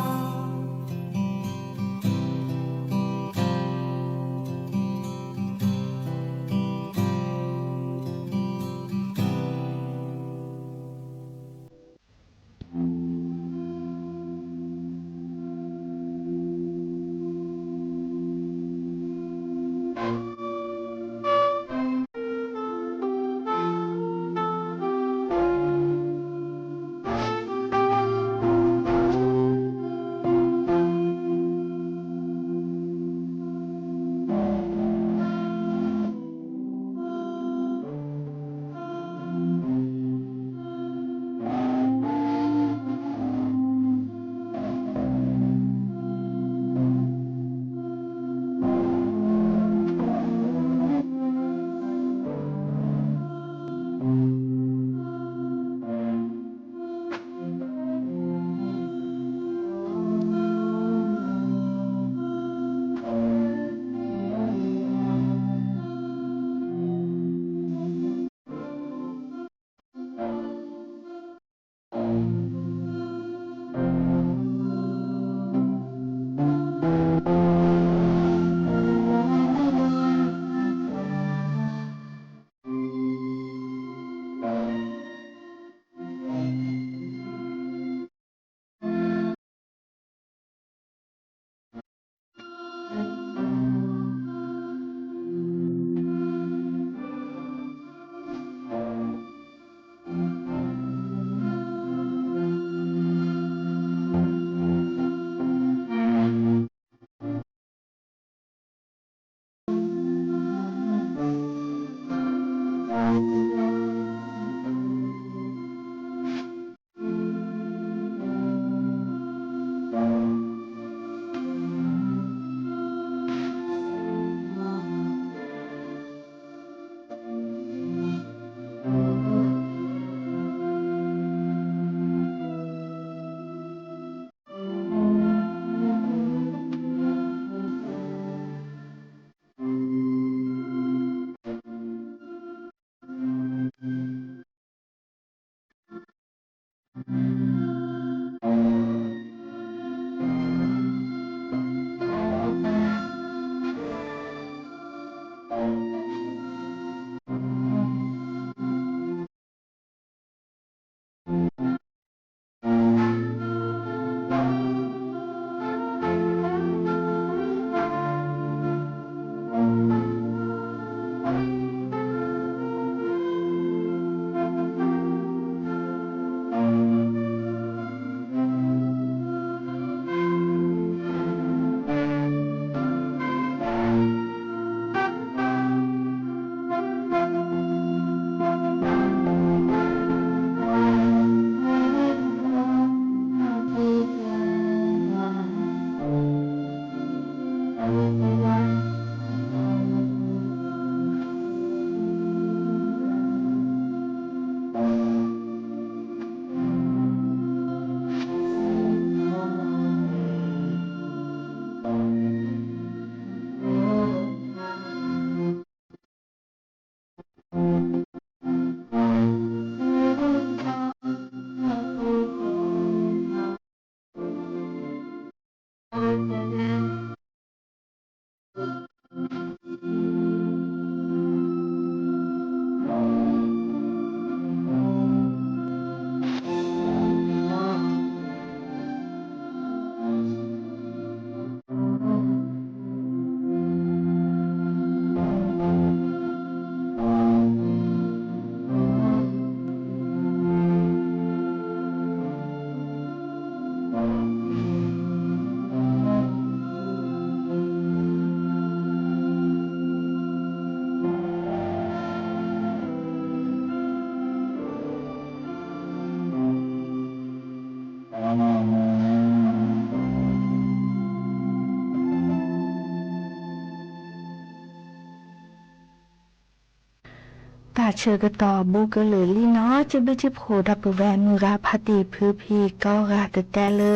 တၢ်ဆၢကတီၢ်ဘူးကလုာ်လံနီၤ ကဘုးကဖှိၣ်ဒီပုၢ်ဝဲၢ်မုၢ်ဂၤဖါတံၢ်ဖုဖံကိးဂၤ တတဲလၢ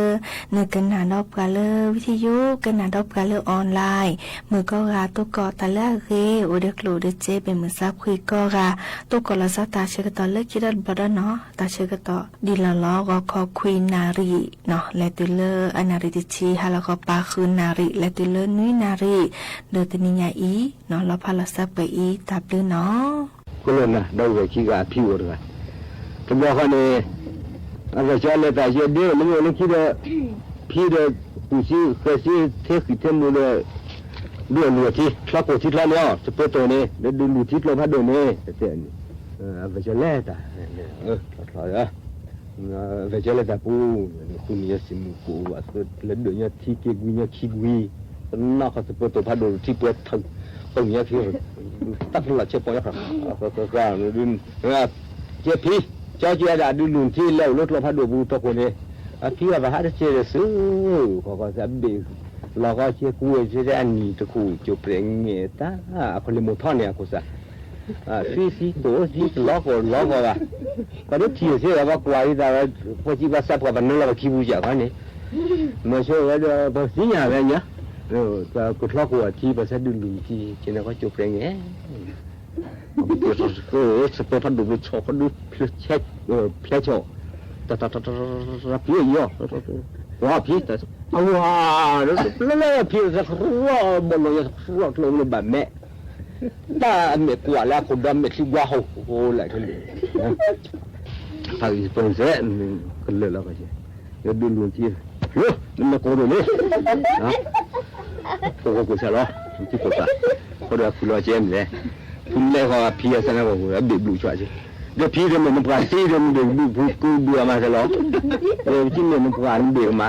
နကနၣ်ဒီးပှၤလၢ video ကနၣ်ဒီးပှၤလၢ online မုၢ်ကိးဂၤ တိၢ်ကီၢ်တၢ်လၢအဂ့ၤ အိၣ်ဒီးကျိၣ်ဒီးစ့ ပမုၢ်ဆါဖှံကိးဂၤ တိၢ်ကီၢ်လီၤဆီတၢ်ဆၢကတီၢ်လၢခံဒီတဘျီဒီးနီၤ တၢ်ဆၢကတီၢ်ဒ်လီၢ်လီၤ ဂီၤခီခွံနၣ်ရံၣ်နီၤ လဲၤတုၤလၢအနၣ်ရံၣ်တဆံ ဟါလီၤဂီၤပၤဃုနၣ်ရံၣ် လဲၤတုၤလၢနွံနၣ်ရံၣ် ဒီးတနံၤညါအံၤနီၤ လီၤဖးလီၤဆၢပှဲၤအံၤ တၢ်ဘျုးနီၤ ဃိလၢနၤ ဒီပုၢ်ဝဲၢ်ခံဂၤအဖံအိၣ်တဂၤ တဘျီဃီန့ၣ် အဂဲၤကၠီလဲၤတၢ်ယဲဒ့လၢမ့ၢ်အိၣ်လၢခံဒီး ဖံဒီး တူၢ်ဆံဃဲၤဆံထဲဃံးထဲမူဒီး ဒုးလူၤထံ ချီကိၢ်ထံချီန့ၣ်အီၤ စပၢၤတိၢ်န့ၣ် ဒီးဒုးလူၤထံကျိဖးဒိၣ်န့ၣ် တတဲန့ၣ် အဂဲၤကၠီလဲၤတၢ် ချီချီ အဝဲကၠီလၢတၢ်ပူၤ ဃုမံၤညီစံးမုၢ်ကိၣ်ဝဲ လၢဒိၣ်ညီထံက့ၤကွံညီခံကွံ တနီၢ်ခီစပၢၤတိၢ်ဖးဒိၣ်ထံပှဲၤထီၣ် ကိၣ်ညီခံ တၢ်ဖလီၢ်ဆဲးပီညါ ကဲဖံ ကၠီကၠီဒၣ်ဒုးလူၤထံလဲၤအိၣ်လၢကျိဖးဒိၣ်ပူၤတီခိၣ်န့ၣ် အဖံဂၤဘၣ်ဟးတစဲးဒီးစု ခီခီသးဘ့ၣ် လီၤကီကဲကူဝဲဆဲးအနံၣ်တခိၣ် ကၠိၣ်ပြဲးငဲၢ်တၢ် အခိၣ်လ့ၣ်မိၢ်ထီၣ်န့ၣ်အခိၣ်စး သံသံတိၢ်သံတလီၤကီၢ်လီၤကီၢ်ဘၣ် ပှၤဒိးထံၣ်စ့ၢ်ကီး ပှၤကွၢ်အံၤသးဝဲ ပှၤစံးပှၤစၢ်ပှၤဘၣ်နုာ်လီၤပှၤခံပူၤစ့ၢ်ကီးန့ၣ် မၤဆိဝဲဒီး ပှၤသ့ၣ်ညါဝဲညါ ပှၤကထီၣ်ကိၢ်အထံ ပှၤဆၢဒုးလူၤထံ ကဲန့ၣ်ကီၢ်ကၠိၣ်ပြဲးငဲၢ် စပၢၤဖးဒိၣ်ဘျီဆီၣ်ခီဒုး ဖျဲဆီၣ် တၢ်တၢ်တၢ်တၢ်ဖံးအံၤအီၤ ဝါဖံး အဝါ ဖံးတၢ်တရၢ်ဘီၣ်လီၤယၤတရၢ်ကျိလၢဘၣ်မဲာ် တၢ်အမဲာ်ကွၢ်လၢအခိၣ်ဒီးမဲာ်ချံကွၢ်ဟိၣ်ဟိၣ်လၢခဲလၢာ် ဖးအံၤစပၢၤစဲး ကလၢာ်လီၤကဲ ယဒုးလူၤထံ လၢ နမဲာ်ကိၢ်ဒိၣ်န့ၣ် ကိၢ်ကိၢ်စၢ်လီၤ ထံကိၢ်စၢ် ဃီဒီးခူၣ်လီၤကဲမ့ၢ်လဲၣ် ဖုလဲၤဃီဖံအစၢ်န့ၣ် ပှၤဘ့ၣ်ဘျုးဆွးကဲ ဒီးဖံဒီးမ့ၢ်နပှၤသံဒီးနဘ့ၣ်ဘျုး ဖုကဘျုးအမၤစၢၤလီၤ ဒီးဖံမ့ၢ်နပှၤနဘ့ၣ်ကမၤ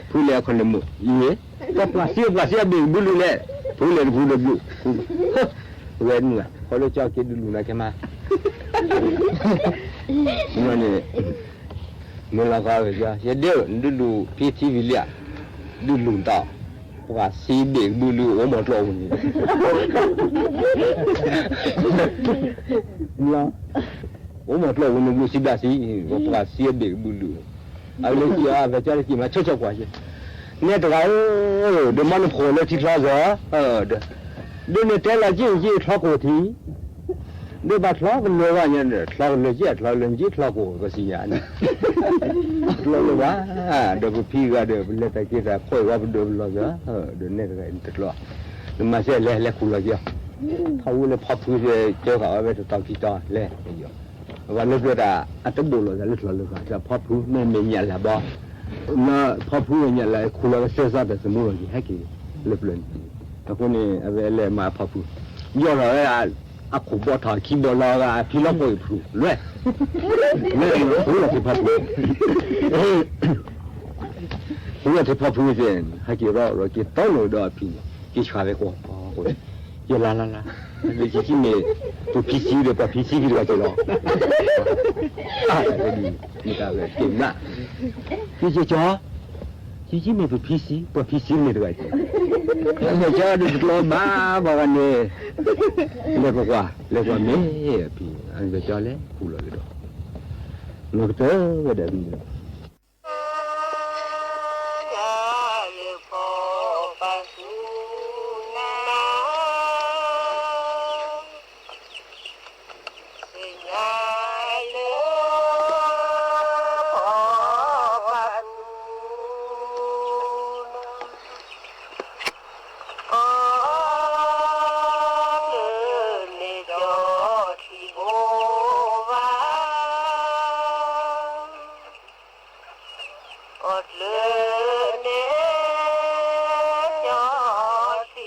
ဖုလဲၤအခီၣ်လ့ၣ်မိၢ် အံၤ ပှၤသံပှၤသံအဘ့ၣ်ဘျုးလဲၣ် ဖုလဲၤတဖုဒီးဘျုး ဖု ဝဲနုာ် ခီလၢကၠီက့ဒုးလူၤနၤကဲမး န့ၣ် မ့ၢ်လီၤဃီဝဲကၠီ ယဒ့ဧၢ နဒုးလူၤဖံထံဝံၤလံဧါ ဒုးလူၤတၢ် ပှၤသံဘ့ၣ်ဘျုးလၢအိၣ်မီၤကျိၣ်အပူၤန့ၣ် အိၣ်မီၤကျိၣ်အပူၤန့ၣ် ဘျုးစံးဘျုးစံး ပှၤသံအဘ့ၣ်ဘျုးလၢ အလၢက့ၤအီၤ အဝဲကၠီလၢက့ၤမၤဆိဆိကွၢ်က့ၤ နဲတဂၤဧၢ ဒီးမီနဖိးလၢထံချီစၢၤ ဒီး ဒ်နတဲလီၤက့ၤက့ၤချီကိၢ်ထံ ဒီးဘၣ်ချီကလၢာ်ဘၣ်ညါ ချီကလၢာ်က့ၤ ချီကလၢာ်က့ၤချီကိၢ်ကစံးညါန့ၣ် ချီလၢာ်ဘၣ် ဒီးပဖံဂၤဒီး ပလဲၤတၢ်က့ၤတၢ်ဖှီၣ်အံၤဝဲပဒိးပလီၢ်စၢၤ ဒီးနဲတဂၤအံၤတကျီ နမၤစဲလဲၤလဲၤခူၣ်လီၤက့ၤအီၤ ထီၣ်ဝံၤလၢဖီဖု ကၢဃာ်အီၤဝဲတတီၤခံတီၤလဲၤ ပှၤလၢပျၢၤတၢ် အတဘိၣ်လိာ်သးလၢချီလၢာ်ဃာ် ဖီဖု မ့မ့ၢ်ညၣ်လၢ်ဘီ ဖီဖုဝဲညၣ်လၢ် ခူၣ်လီၤကစၢၢ်စၢ်တၢ်သမူလီၤက့ၤ ဟဲက့ၤလၢပျၢၤန့ၣ် အဃိန့ၣ် အဝဲလဲၤမၤဖီဖု ယီၢ်ထီၣ်ဝဲ အခိၣ်ဘီထီၣ်ခံဘီလီၤဂာ် အဖံလီၤကီၢ်အံၤဖု လွဲၢ် လၢခူၣ်လီၤက့ၤဖီဖု ခူၣ်လီၤက့ၤဖီဖုသ့ၣ် ဟဲက့ၤရီၣ်ရီၣ်က့ၤတီလိာ်ဒီးအဖံန့ၣ် က့ၤဆှၢဝဲကွီၢ် က့ၤလၢ်လၢ်လၢ် လၢယကံမ့ၢ် ပဖံဆံးဒီး ပှၤဖံဆံးက့ၤတဂၤက့ၤလီၤ အါတၢ်ဝဲဒ် မ့ၢ်တၢ်ဝဲက့ၤမး က့ၤက့ၤကၠီ ယကံမ့ၢ်ပဖံဆံး ပှၤဖံဆံးမ့ၢ်တဂၤက့ၤ အဝဲကၠီဒီးတကျီဘၣ်ဘၣ်ဂၤန့ၣ် လဲၤကွၢ်ကွၢ် လဲၤကွၢ်မ့ၢ်အဖံ အဝဲကၠီလဲၤခူၣ်လီၤက့ၤဒီး မ့ၢ်ကတၢၢ်ဝဲဒၣ်ဒ်န့ၣ် ကီၢ်တလၢန့ၣ် ကၠီ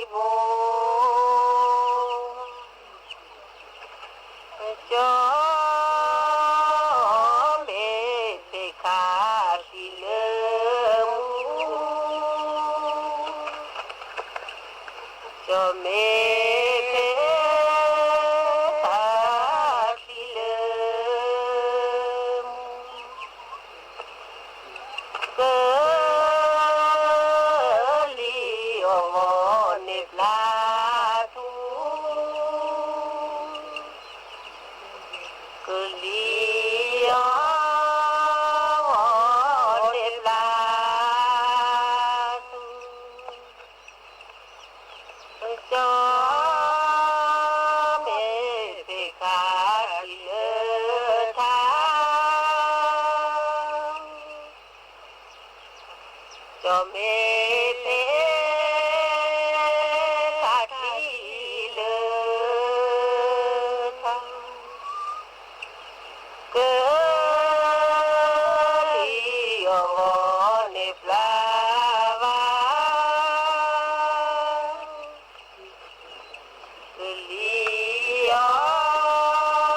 ထံဘိ ကၠီမ့ၢ်ဖံးခါထံလၢမူ ကၠီမ့ၢ်ဖံးခါထံလၢမူ ကလံၤအဂီၢ်န့ၣ်ပျၢ်ထူ ကၠီမ့ၢ်ဖဲ တၢ်ချံလၢ ကလံၤအီၤဂီၤန့ၣ်ပျၢ်ဘၣ်, ကလံၤအီၤဂီၤန့ၣ်ပျၢ်ဘၣ်. ထိၣ်တဘ့ၣ်ပှ့ၤ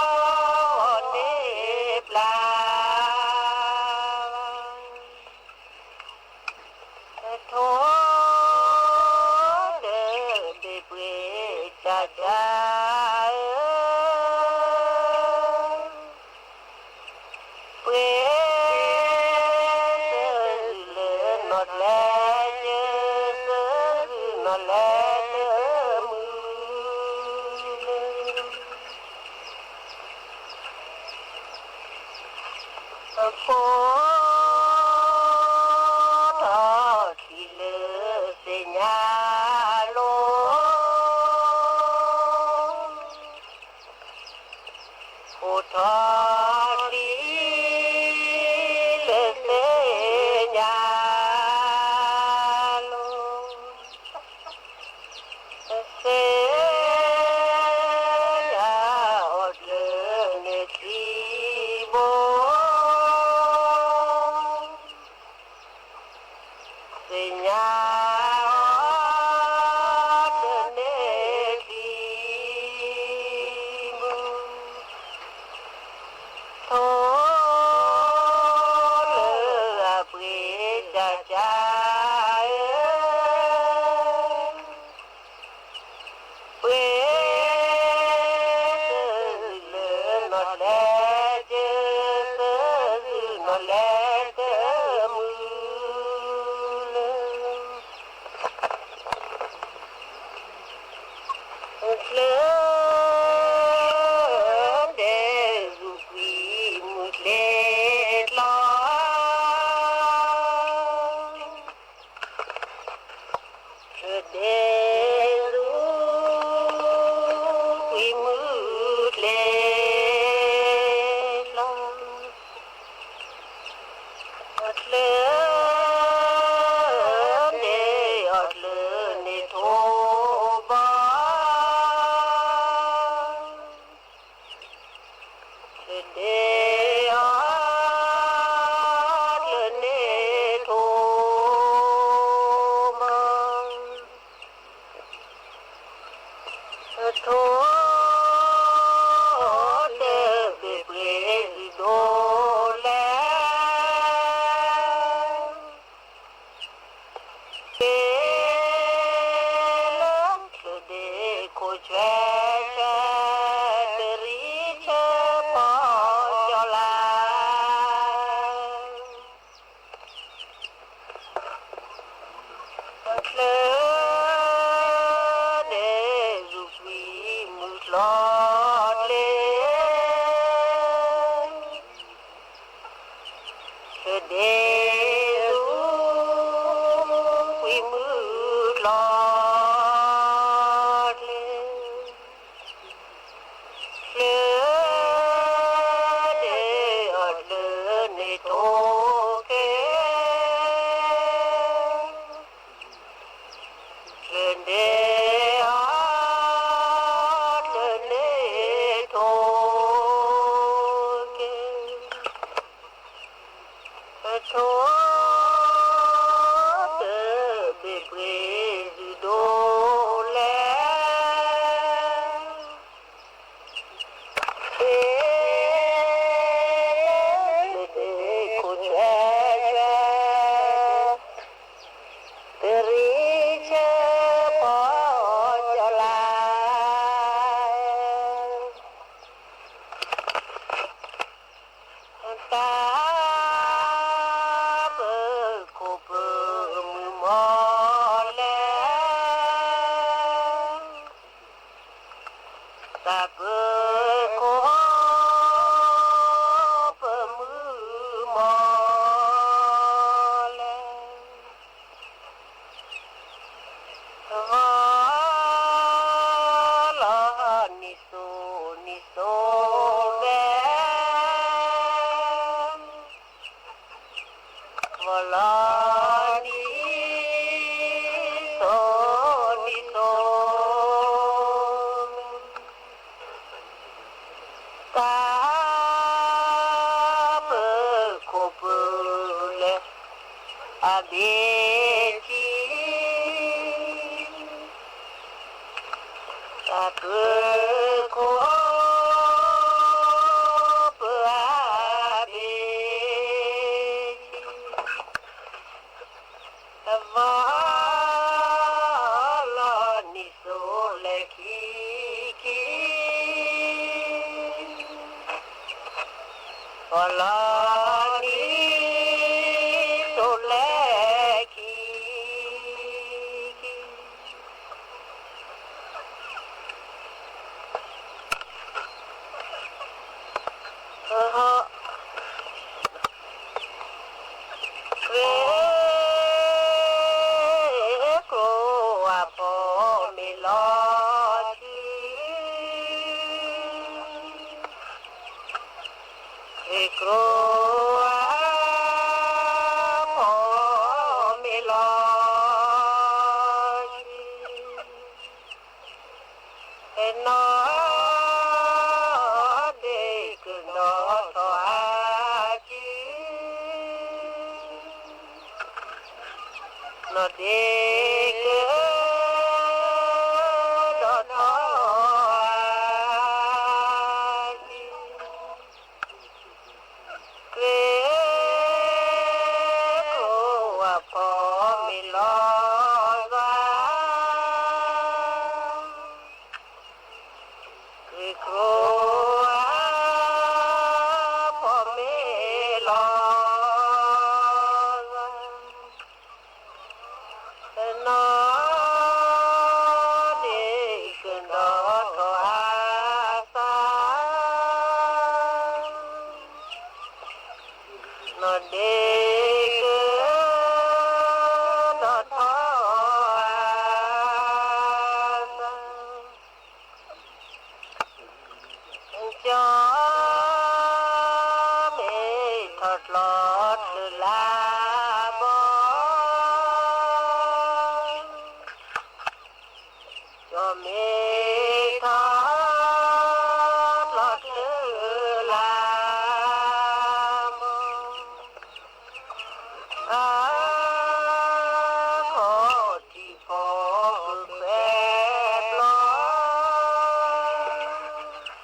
ကၠၢ်ကၠၢ်ဧၢ, ပှ့ၤ သၢဂုၢ်လၢနီၢ်ကျဲ, သၢဂုၢ်နီၢ်လဲၤကၢသၢဂုၢ်နီၢ်လဲၤတမုၢ်လၢ အဖိထီၣ်ထံလၢသ့ၣ်ညါလိၤ, ဖိထီၣ်ထံလၢသ့ၣ်ညါလိၤ, သ့ၣ်ညါအီၤတၢ်န့ၣ်ထံဘိ သ့ၣ်ညါအီၤတၢ်န့ၣ်ထံဘိ, ထိၣ်လၢအပှ့ၤကၠၢ်ကၠၢ်ဧၢ, ပှ့ၤ သၢဂုၢ်လၢနီၢ်ကျဲ, သၢဂုၢ်နီၢ်လဲၤတမုၢ် လၢ ချၢဒဲးရူၢ်ကွံာ်မုၢ်ကျဲလီၤ, ချၢဒဲးရူၢ်ကွံာ်မုၢ်ကျဲလီၤ, ချၢ ဒဲးအီၤတၢ်န့ၣ်ထိၣ်ဘီ, ချၢဒဲးအီၤတၢ်န့ၣ်ထိၣ်ဘီ, ထိၣ်တဘ့ၣ်ပှ့ၤဒိၣ်လဲၣ်, က့ၤလၢချၢဒဲးခိၣ်ဆွဲဆွဲ, တရံးဆၢဖီကၠီၤလါ ချၢ ဒဲးရူၢ်ကွံာ်မုၢ်ကျီၢ်ကျဲ, ချၢဒဲးရူၢ် ကွံာ်မုၢ်ကျီၢ်ကျဲ, ချၢ ဒဲးအီၤတၢ်န့ၣ်ထိၣ်ကဲ, ချၢဒဲးအီၤ တၢ်န့ၣ်ထိၣ်ကဲ, ထိၣ် တဘ့ၣ်ပှ့ၤဒိၣ်လဲၣ်, က့ၤ လၢဒဲးခိၣ်ဆွဲဆွဲ, တရံးဆၢဖီကၠီၤလါ တၢ် ပၢၤခိၣ်ပၢၤမုၢ်မီၢ်လဲၣ်, တၢ် ပၢၤခိၣ် ပၢၤမုၢ်မီၢ်လဲၣ်, ဂီၤ လီၤနံၤစိၤနံၤစိၤဘဲ, ဂီၤ လီၤ နံၣ်စိၤနံၣ်စိၤ တၢ်ပၢၢ်ခိၣ်ပၢၢ်လဲၢ်အဘ့ၣ်ထံ တၢ်ပၢၢ်ခိၣ်ပၢၢ်အဘ့ၣ်ထံ တဘီလီၤနံၣ်စိၤလဲၢ်ခံခံ, ဘီလီၤနံၣ်စိၤလဲၢ်ခံခံ, ဃ့ကျိၤအဖီမ့ၤလီၤဆံ, ဃ့ကျိၤအဖီမ့ၤလီၤဆံ နီၢ်ဒ့ကနီၢ်ထီၣ်အကံ, နီၢ်ဒ့က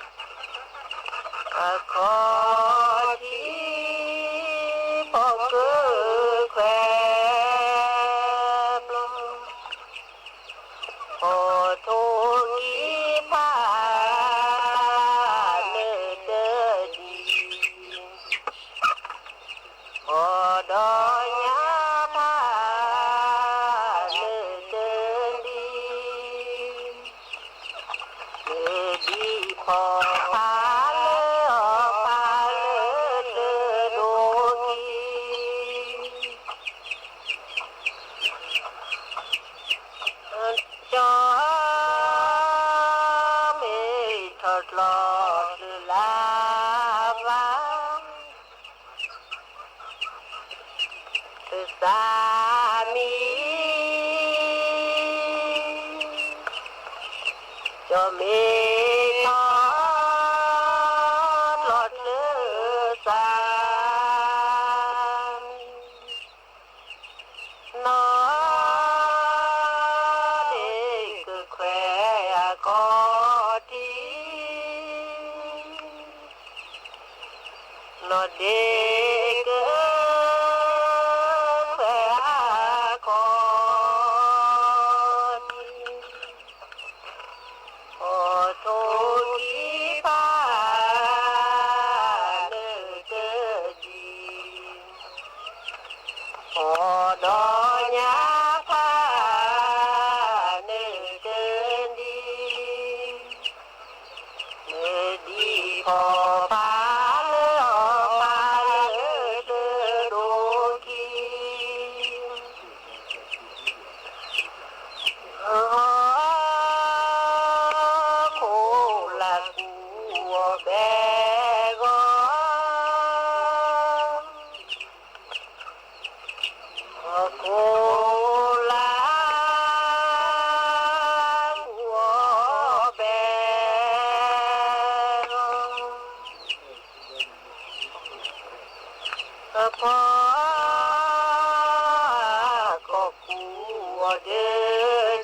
နီၢ်ထီၣ်အကံ, ဃ့ကျိၤအဖီမ့ၤလီၤဂာ် ဃ့ကျိၤအဖီမ့ၤလီၤဂာ်, နီၢ်ဒ့ကနီၢ်ထီၣ်အသး နီၢ်ဒ့ကနီၢ်ထီၣ်အသး, ကၠီမ့ၢ်ထီၣ်ကျီတုၤလၢဘီ, ကၠီမ့ၢ်ထီၣ်ကျီတုၤလၢဘီ, အခီၣ်ထံးဖီခိၣ်ခွဲးဘျီ, အခီၣ်ထံးဖီခိၣ်ခွဲးဘျီ, ဖီထိၣ်ကံဖးနၢၤတဒံး, ဖီဒီးညါဖးနၢၤတဒံး, နၢၤဒံးဖီဖးလၢအီၤဖးလၢတဒိၣ်ကံ, ကၠီမ့ၢ်ထီၣ်ကျီတုၤလၢဘီ, သးမံ, ကၠီမ့ၢ်ထီၣ်ကျီတုၤလၢသးမံ, နီၢ်ဒ့ကခွဲးအခီၣ်ထံး, နီၢ်ဒ့ကခွဲးအခီၣ်ထံး, ဖီထိၣ်ကံဖးနၢၤတဒံး, ဖီဒီးညါဖးနၢၤတဒံး, နၢၤဒံးဖီဖးလၢအီၤဖးလၢတဒိၣ်ကံ, ဟီၣ်ခိၣ်လာ်ကူၣ်အီၤဘဲဂီၤ, ဟီၣ် အခိၣ်လၢ်ကွီၢ်ဘဲ အဖီကီၢ်ကူအီၤဒၢကၠီ အီၣ်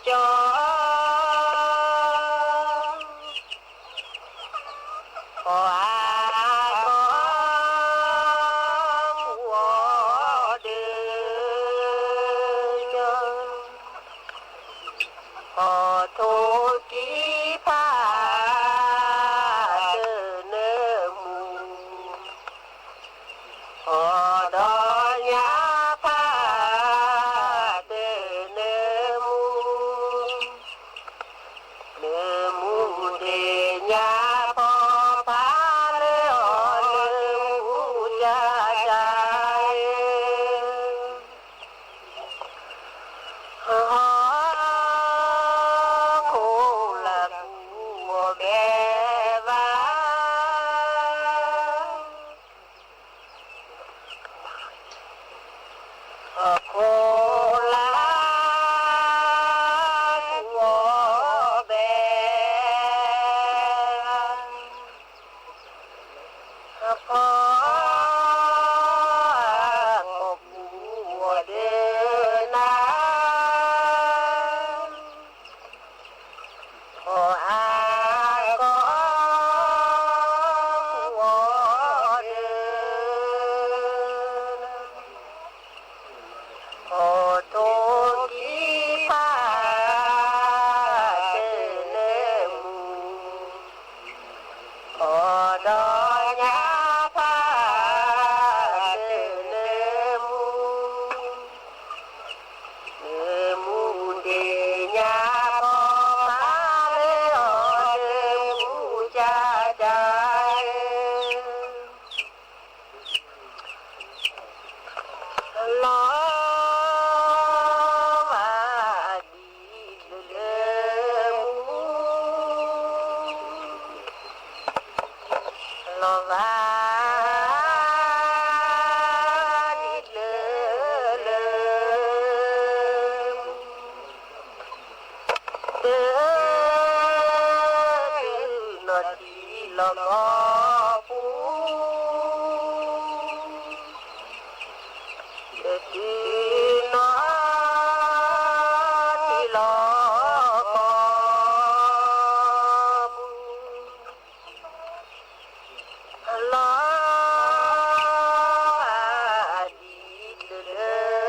အါကီၢ်ကူအီၤဒၢကၠီ အီၣ်ထိၣ်ကံဖး တနၢမူ, အီၣ်ဒီးညါဖး တနၢမူ, နၢမူဒ့ၣ်ညါဖီဖးလၢအီၤ နၢမူကၢ်ကၢ် ဟီၣ်ခိၣ်လၢ်ကူအီၤဘဲဘၣ်, ဟီၣ်ခိၣ်လၢ်ကူအီၤဘဲဘၣ် အဖီကီၢ်ကူအီၤဒၢနၤ, အီၣ်အါကီၢ်ကူအီၤဒၢနၤ, အီၣ်ထိၣ်ကံဖး တနၢမူ, အီၣ်ဒီးညါဖး တနၢမူ, နၢမူဒ့ၣ်ညါဖီဖးလၢအီၤ နၢမူကၢ်ကၢ် လီၤဘၣ်ဒ်လၢမူ, လီၤဘၣ်ဒ်လၢလၢမူ, တတုၤနီၢ်ထံလီၢ်ကီၢ်ပူၤ, တတုၤနီၢ်ထံလီၢ်ကီၢ်ပူၤ, လီၤဘၣ်ဒ်လၢလၢထါ, လီၤဘၣ်ဒ်လၢ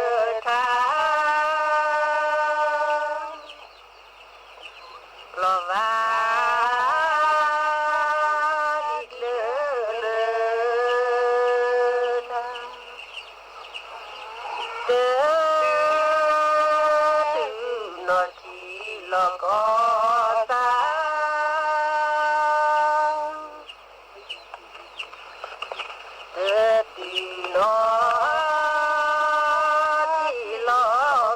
လၢထါ, တတုၤနီၢ်ထံလီၢ်ကီၢ်သး, တတုၤနီၢ်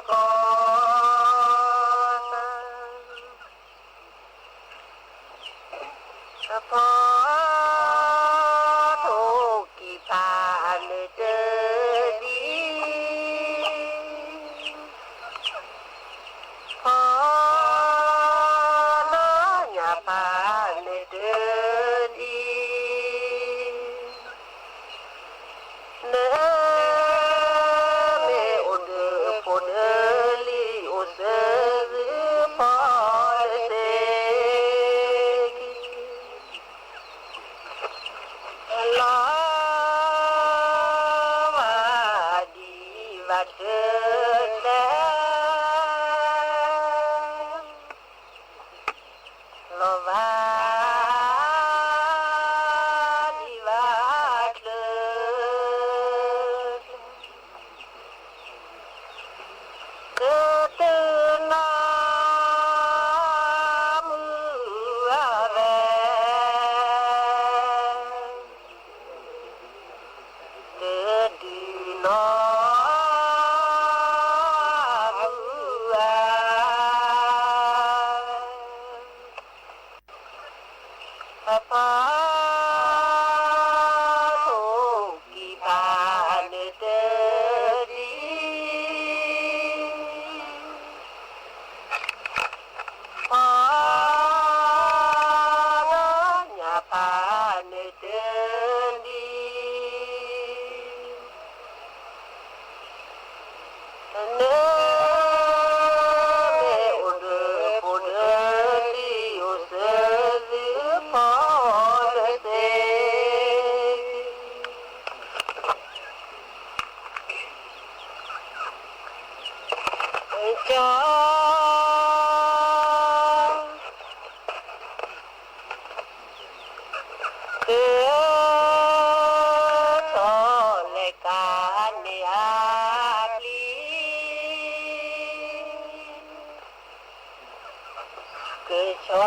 ထံလီၢ်ကီၢ်သး, အဖီထိၣ်ကံဖးနတဒံ, ဖီနီၢ်ညၣ်ဖးနတဒံ, နမ့ၢ်အိၣ်ဒၢးဖိဒၢးလံၤ အိၣ်စၢၤသုဖီတစဲးခံ, လီၤဘၣ်ဒ်ဘၣ်တၢၢ်ကျဲ, လီၤဘၣ်ဒ်ဘၣ်တၢၢ်ကျဲ, တတုၤနီၢ်မုၢ်အဝဲ, တတုၤနီၢ် နမ့ၢ်အိၣ်ဒီးဖိဒီးလံၤ အိၣ်စၢၤသုဖီလၢသ့ ကၠီ ကဆီလဲၤကၤန့ၢ်အပျံၤ ကဆီ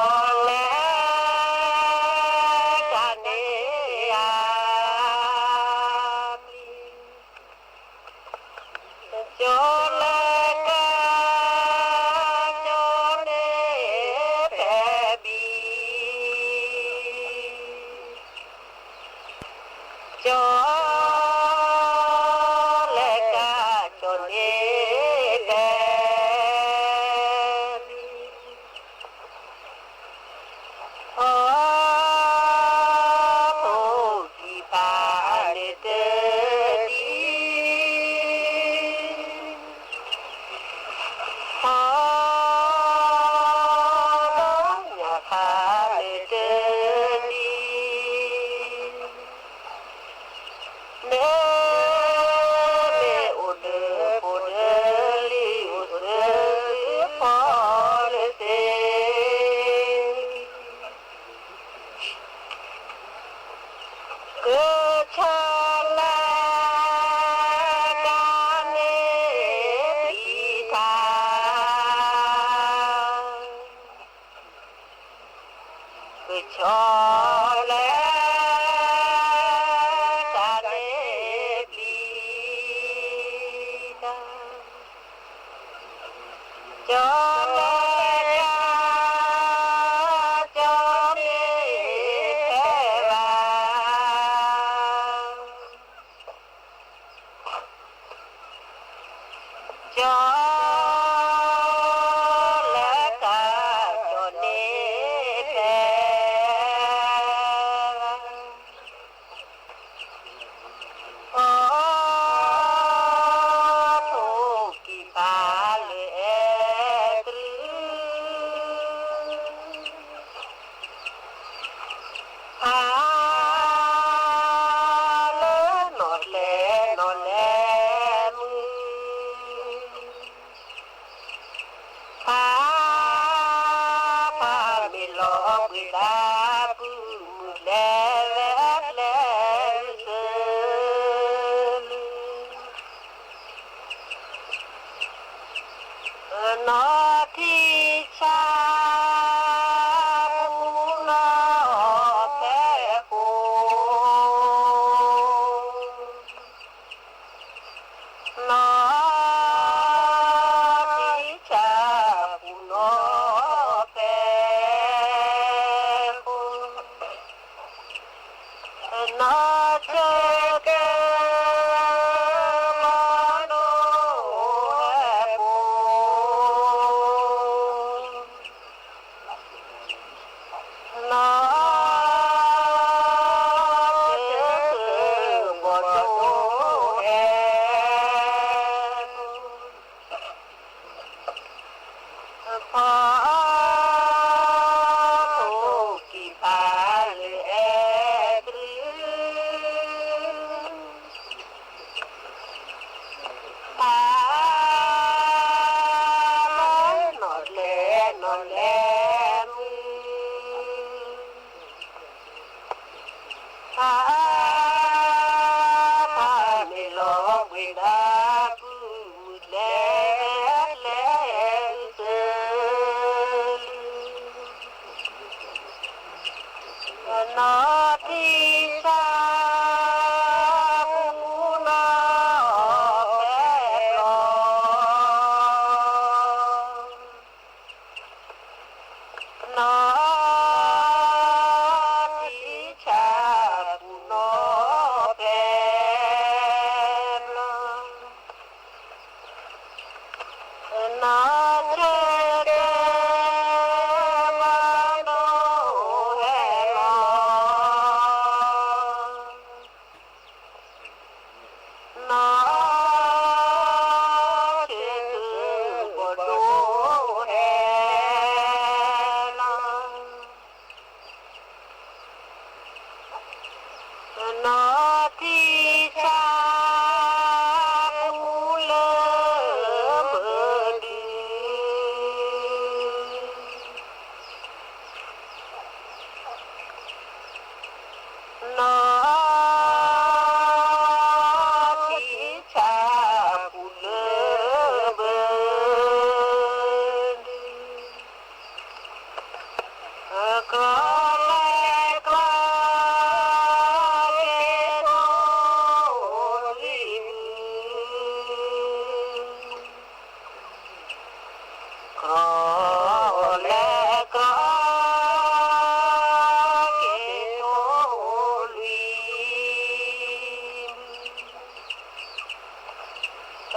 လဲၤကၤန့ၢ်အပျံၤ ကၠီလဲၤကၤ ကၠီန့ၢ်ဖဲဘံ ကၠီလဲၤကၤ ကၠီန့ၢ်ဖဲဘံ ဖီထိၣ်ကံၢ်ဖးန့ၣ်တဒံ ဖီလၢညၣ်ဖးန့ၣ်တဒံ မ့ၢ်အိၣ်ဒီးဖိဒီးလံၤ အိၣ်စၢၤသုဖီလၢသ့ ကဆီလဲၤကၤန့ၢ်ပျံၤထါ ကဆီလဲၤကၤန့ၢ်ပျံၤထါ ကဆီလဲၤကၤ ကၠီန့ၢ်ဖဲဘံ ကၠီလဲၤကၤ ကၠီန့ၢ်ဖဲဘံ ဖီထိၣ်ကံၢ်ဖးလၢအဲၣ်တြူ ဖး လၢနီၣ်ကျဲနီၣ်လဲၤမုၢ် ဖး ဖးမ့ၢ်လီၤဘှံးသးပုၢ် မုၢ်လဲၤဝဲကျဲစၢၤ နီၢ်ထံဆၣ်ပူၤနီၢ်ဖဲခိၣ် နီၢ်ထံဆၣ်ပူၤနီၢ်ဖဲခိၣ် နီၢ်ဆၢကဲ မီၤဒိၣ်ဟဲပူၤ နီၢ်ဆၢကဲ မီၤဒိၣ်ဟဲပူၤ ဖီ ထိၣ်ကံၢ်ဖးလၢအဲၣ်တြူ ဖး လၢနီၣ်ကျဲနီၣ်လဲၤမုၢ် ဖး ဖးမ့ၢ်လီၤဘှံးသးပုၢ် မုၢ်လဲၤကျဲစၢၤ နီၢ်ထံဆၣ်ပူၤနီၢ်ဖဲခိၣ် နီၢ် ထံဆၣ်ပူၤနီၢ်ဖဲခိၣ် နီၢ်ဆၢကဲ မီၤဒိၣ်ဟဲလီၤ နီၢ်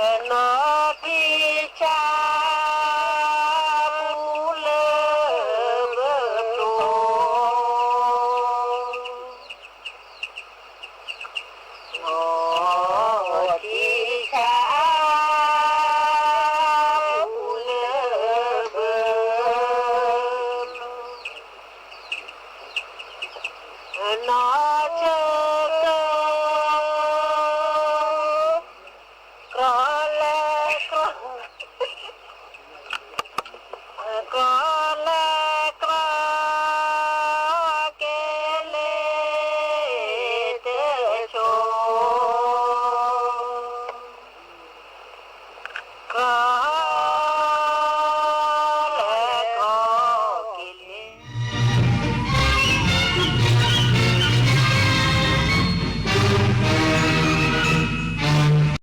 နီၢ်ထံဆၣ်ပူၤလၢပဒိၣ်, နီၢ်ထံဆၣ်ပူၤလၢပဒိၣ်, နီၢ်ဆၢကၢ ကြီလဲကြီ, ကြီလဲကြီ, ကဲလ့တဆိ, ကြီ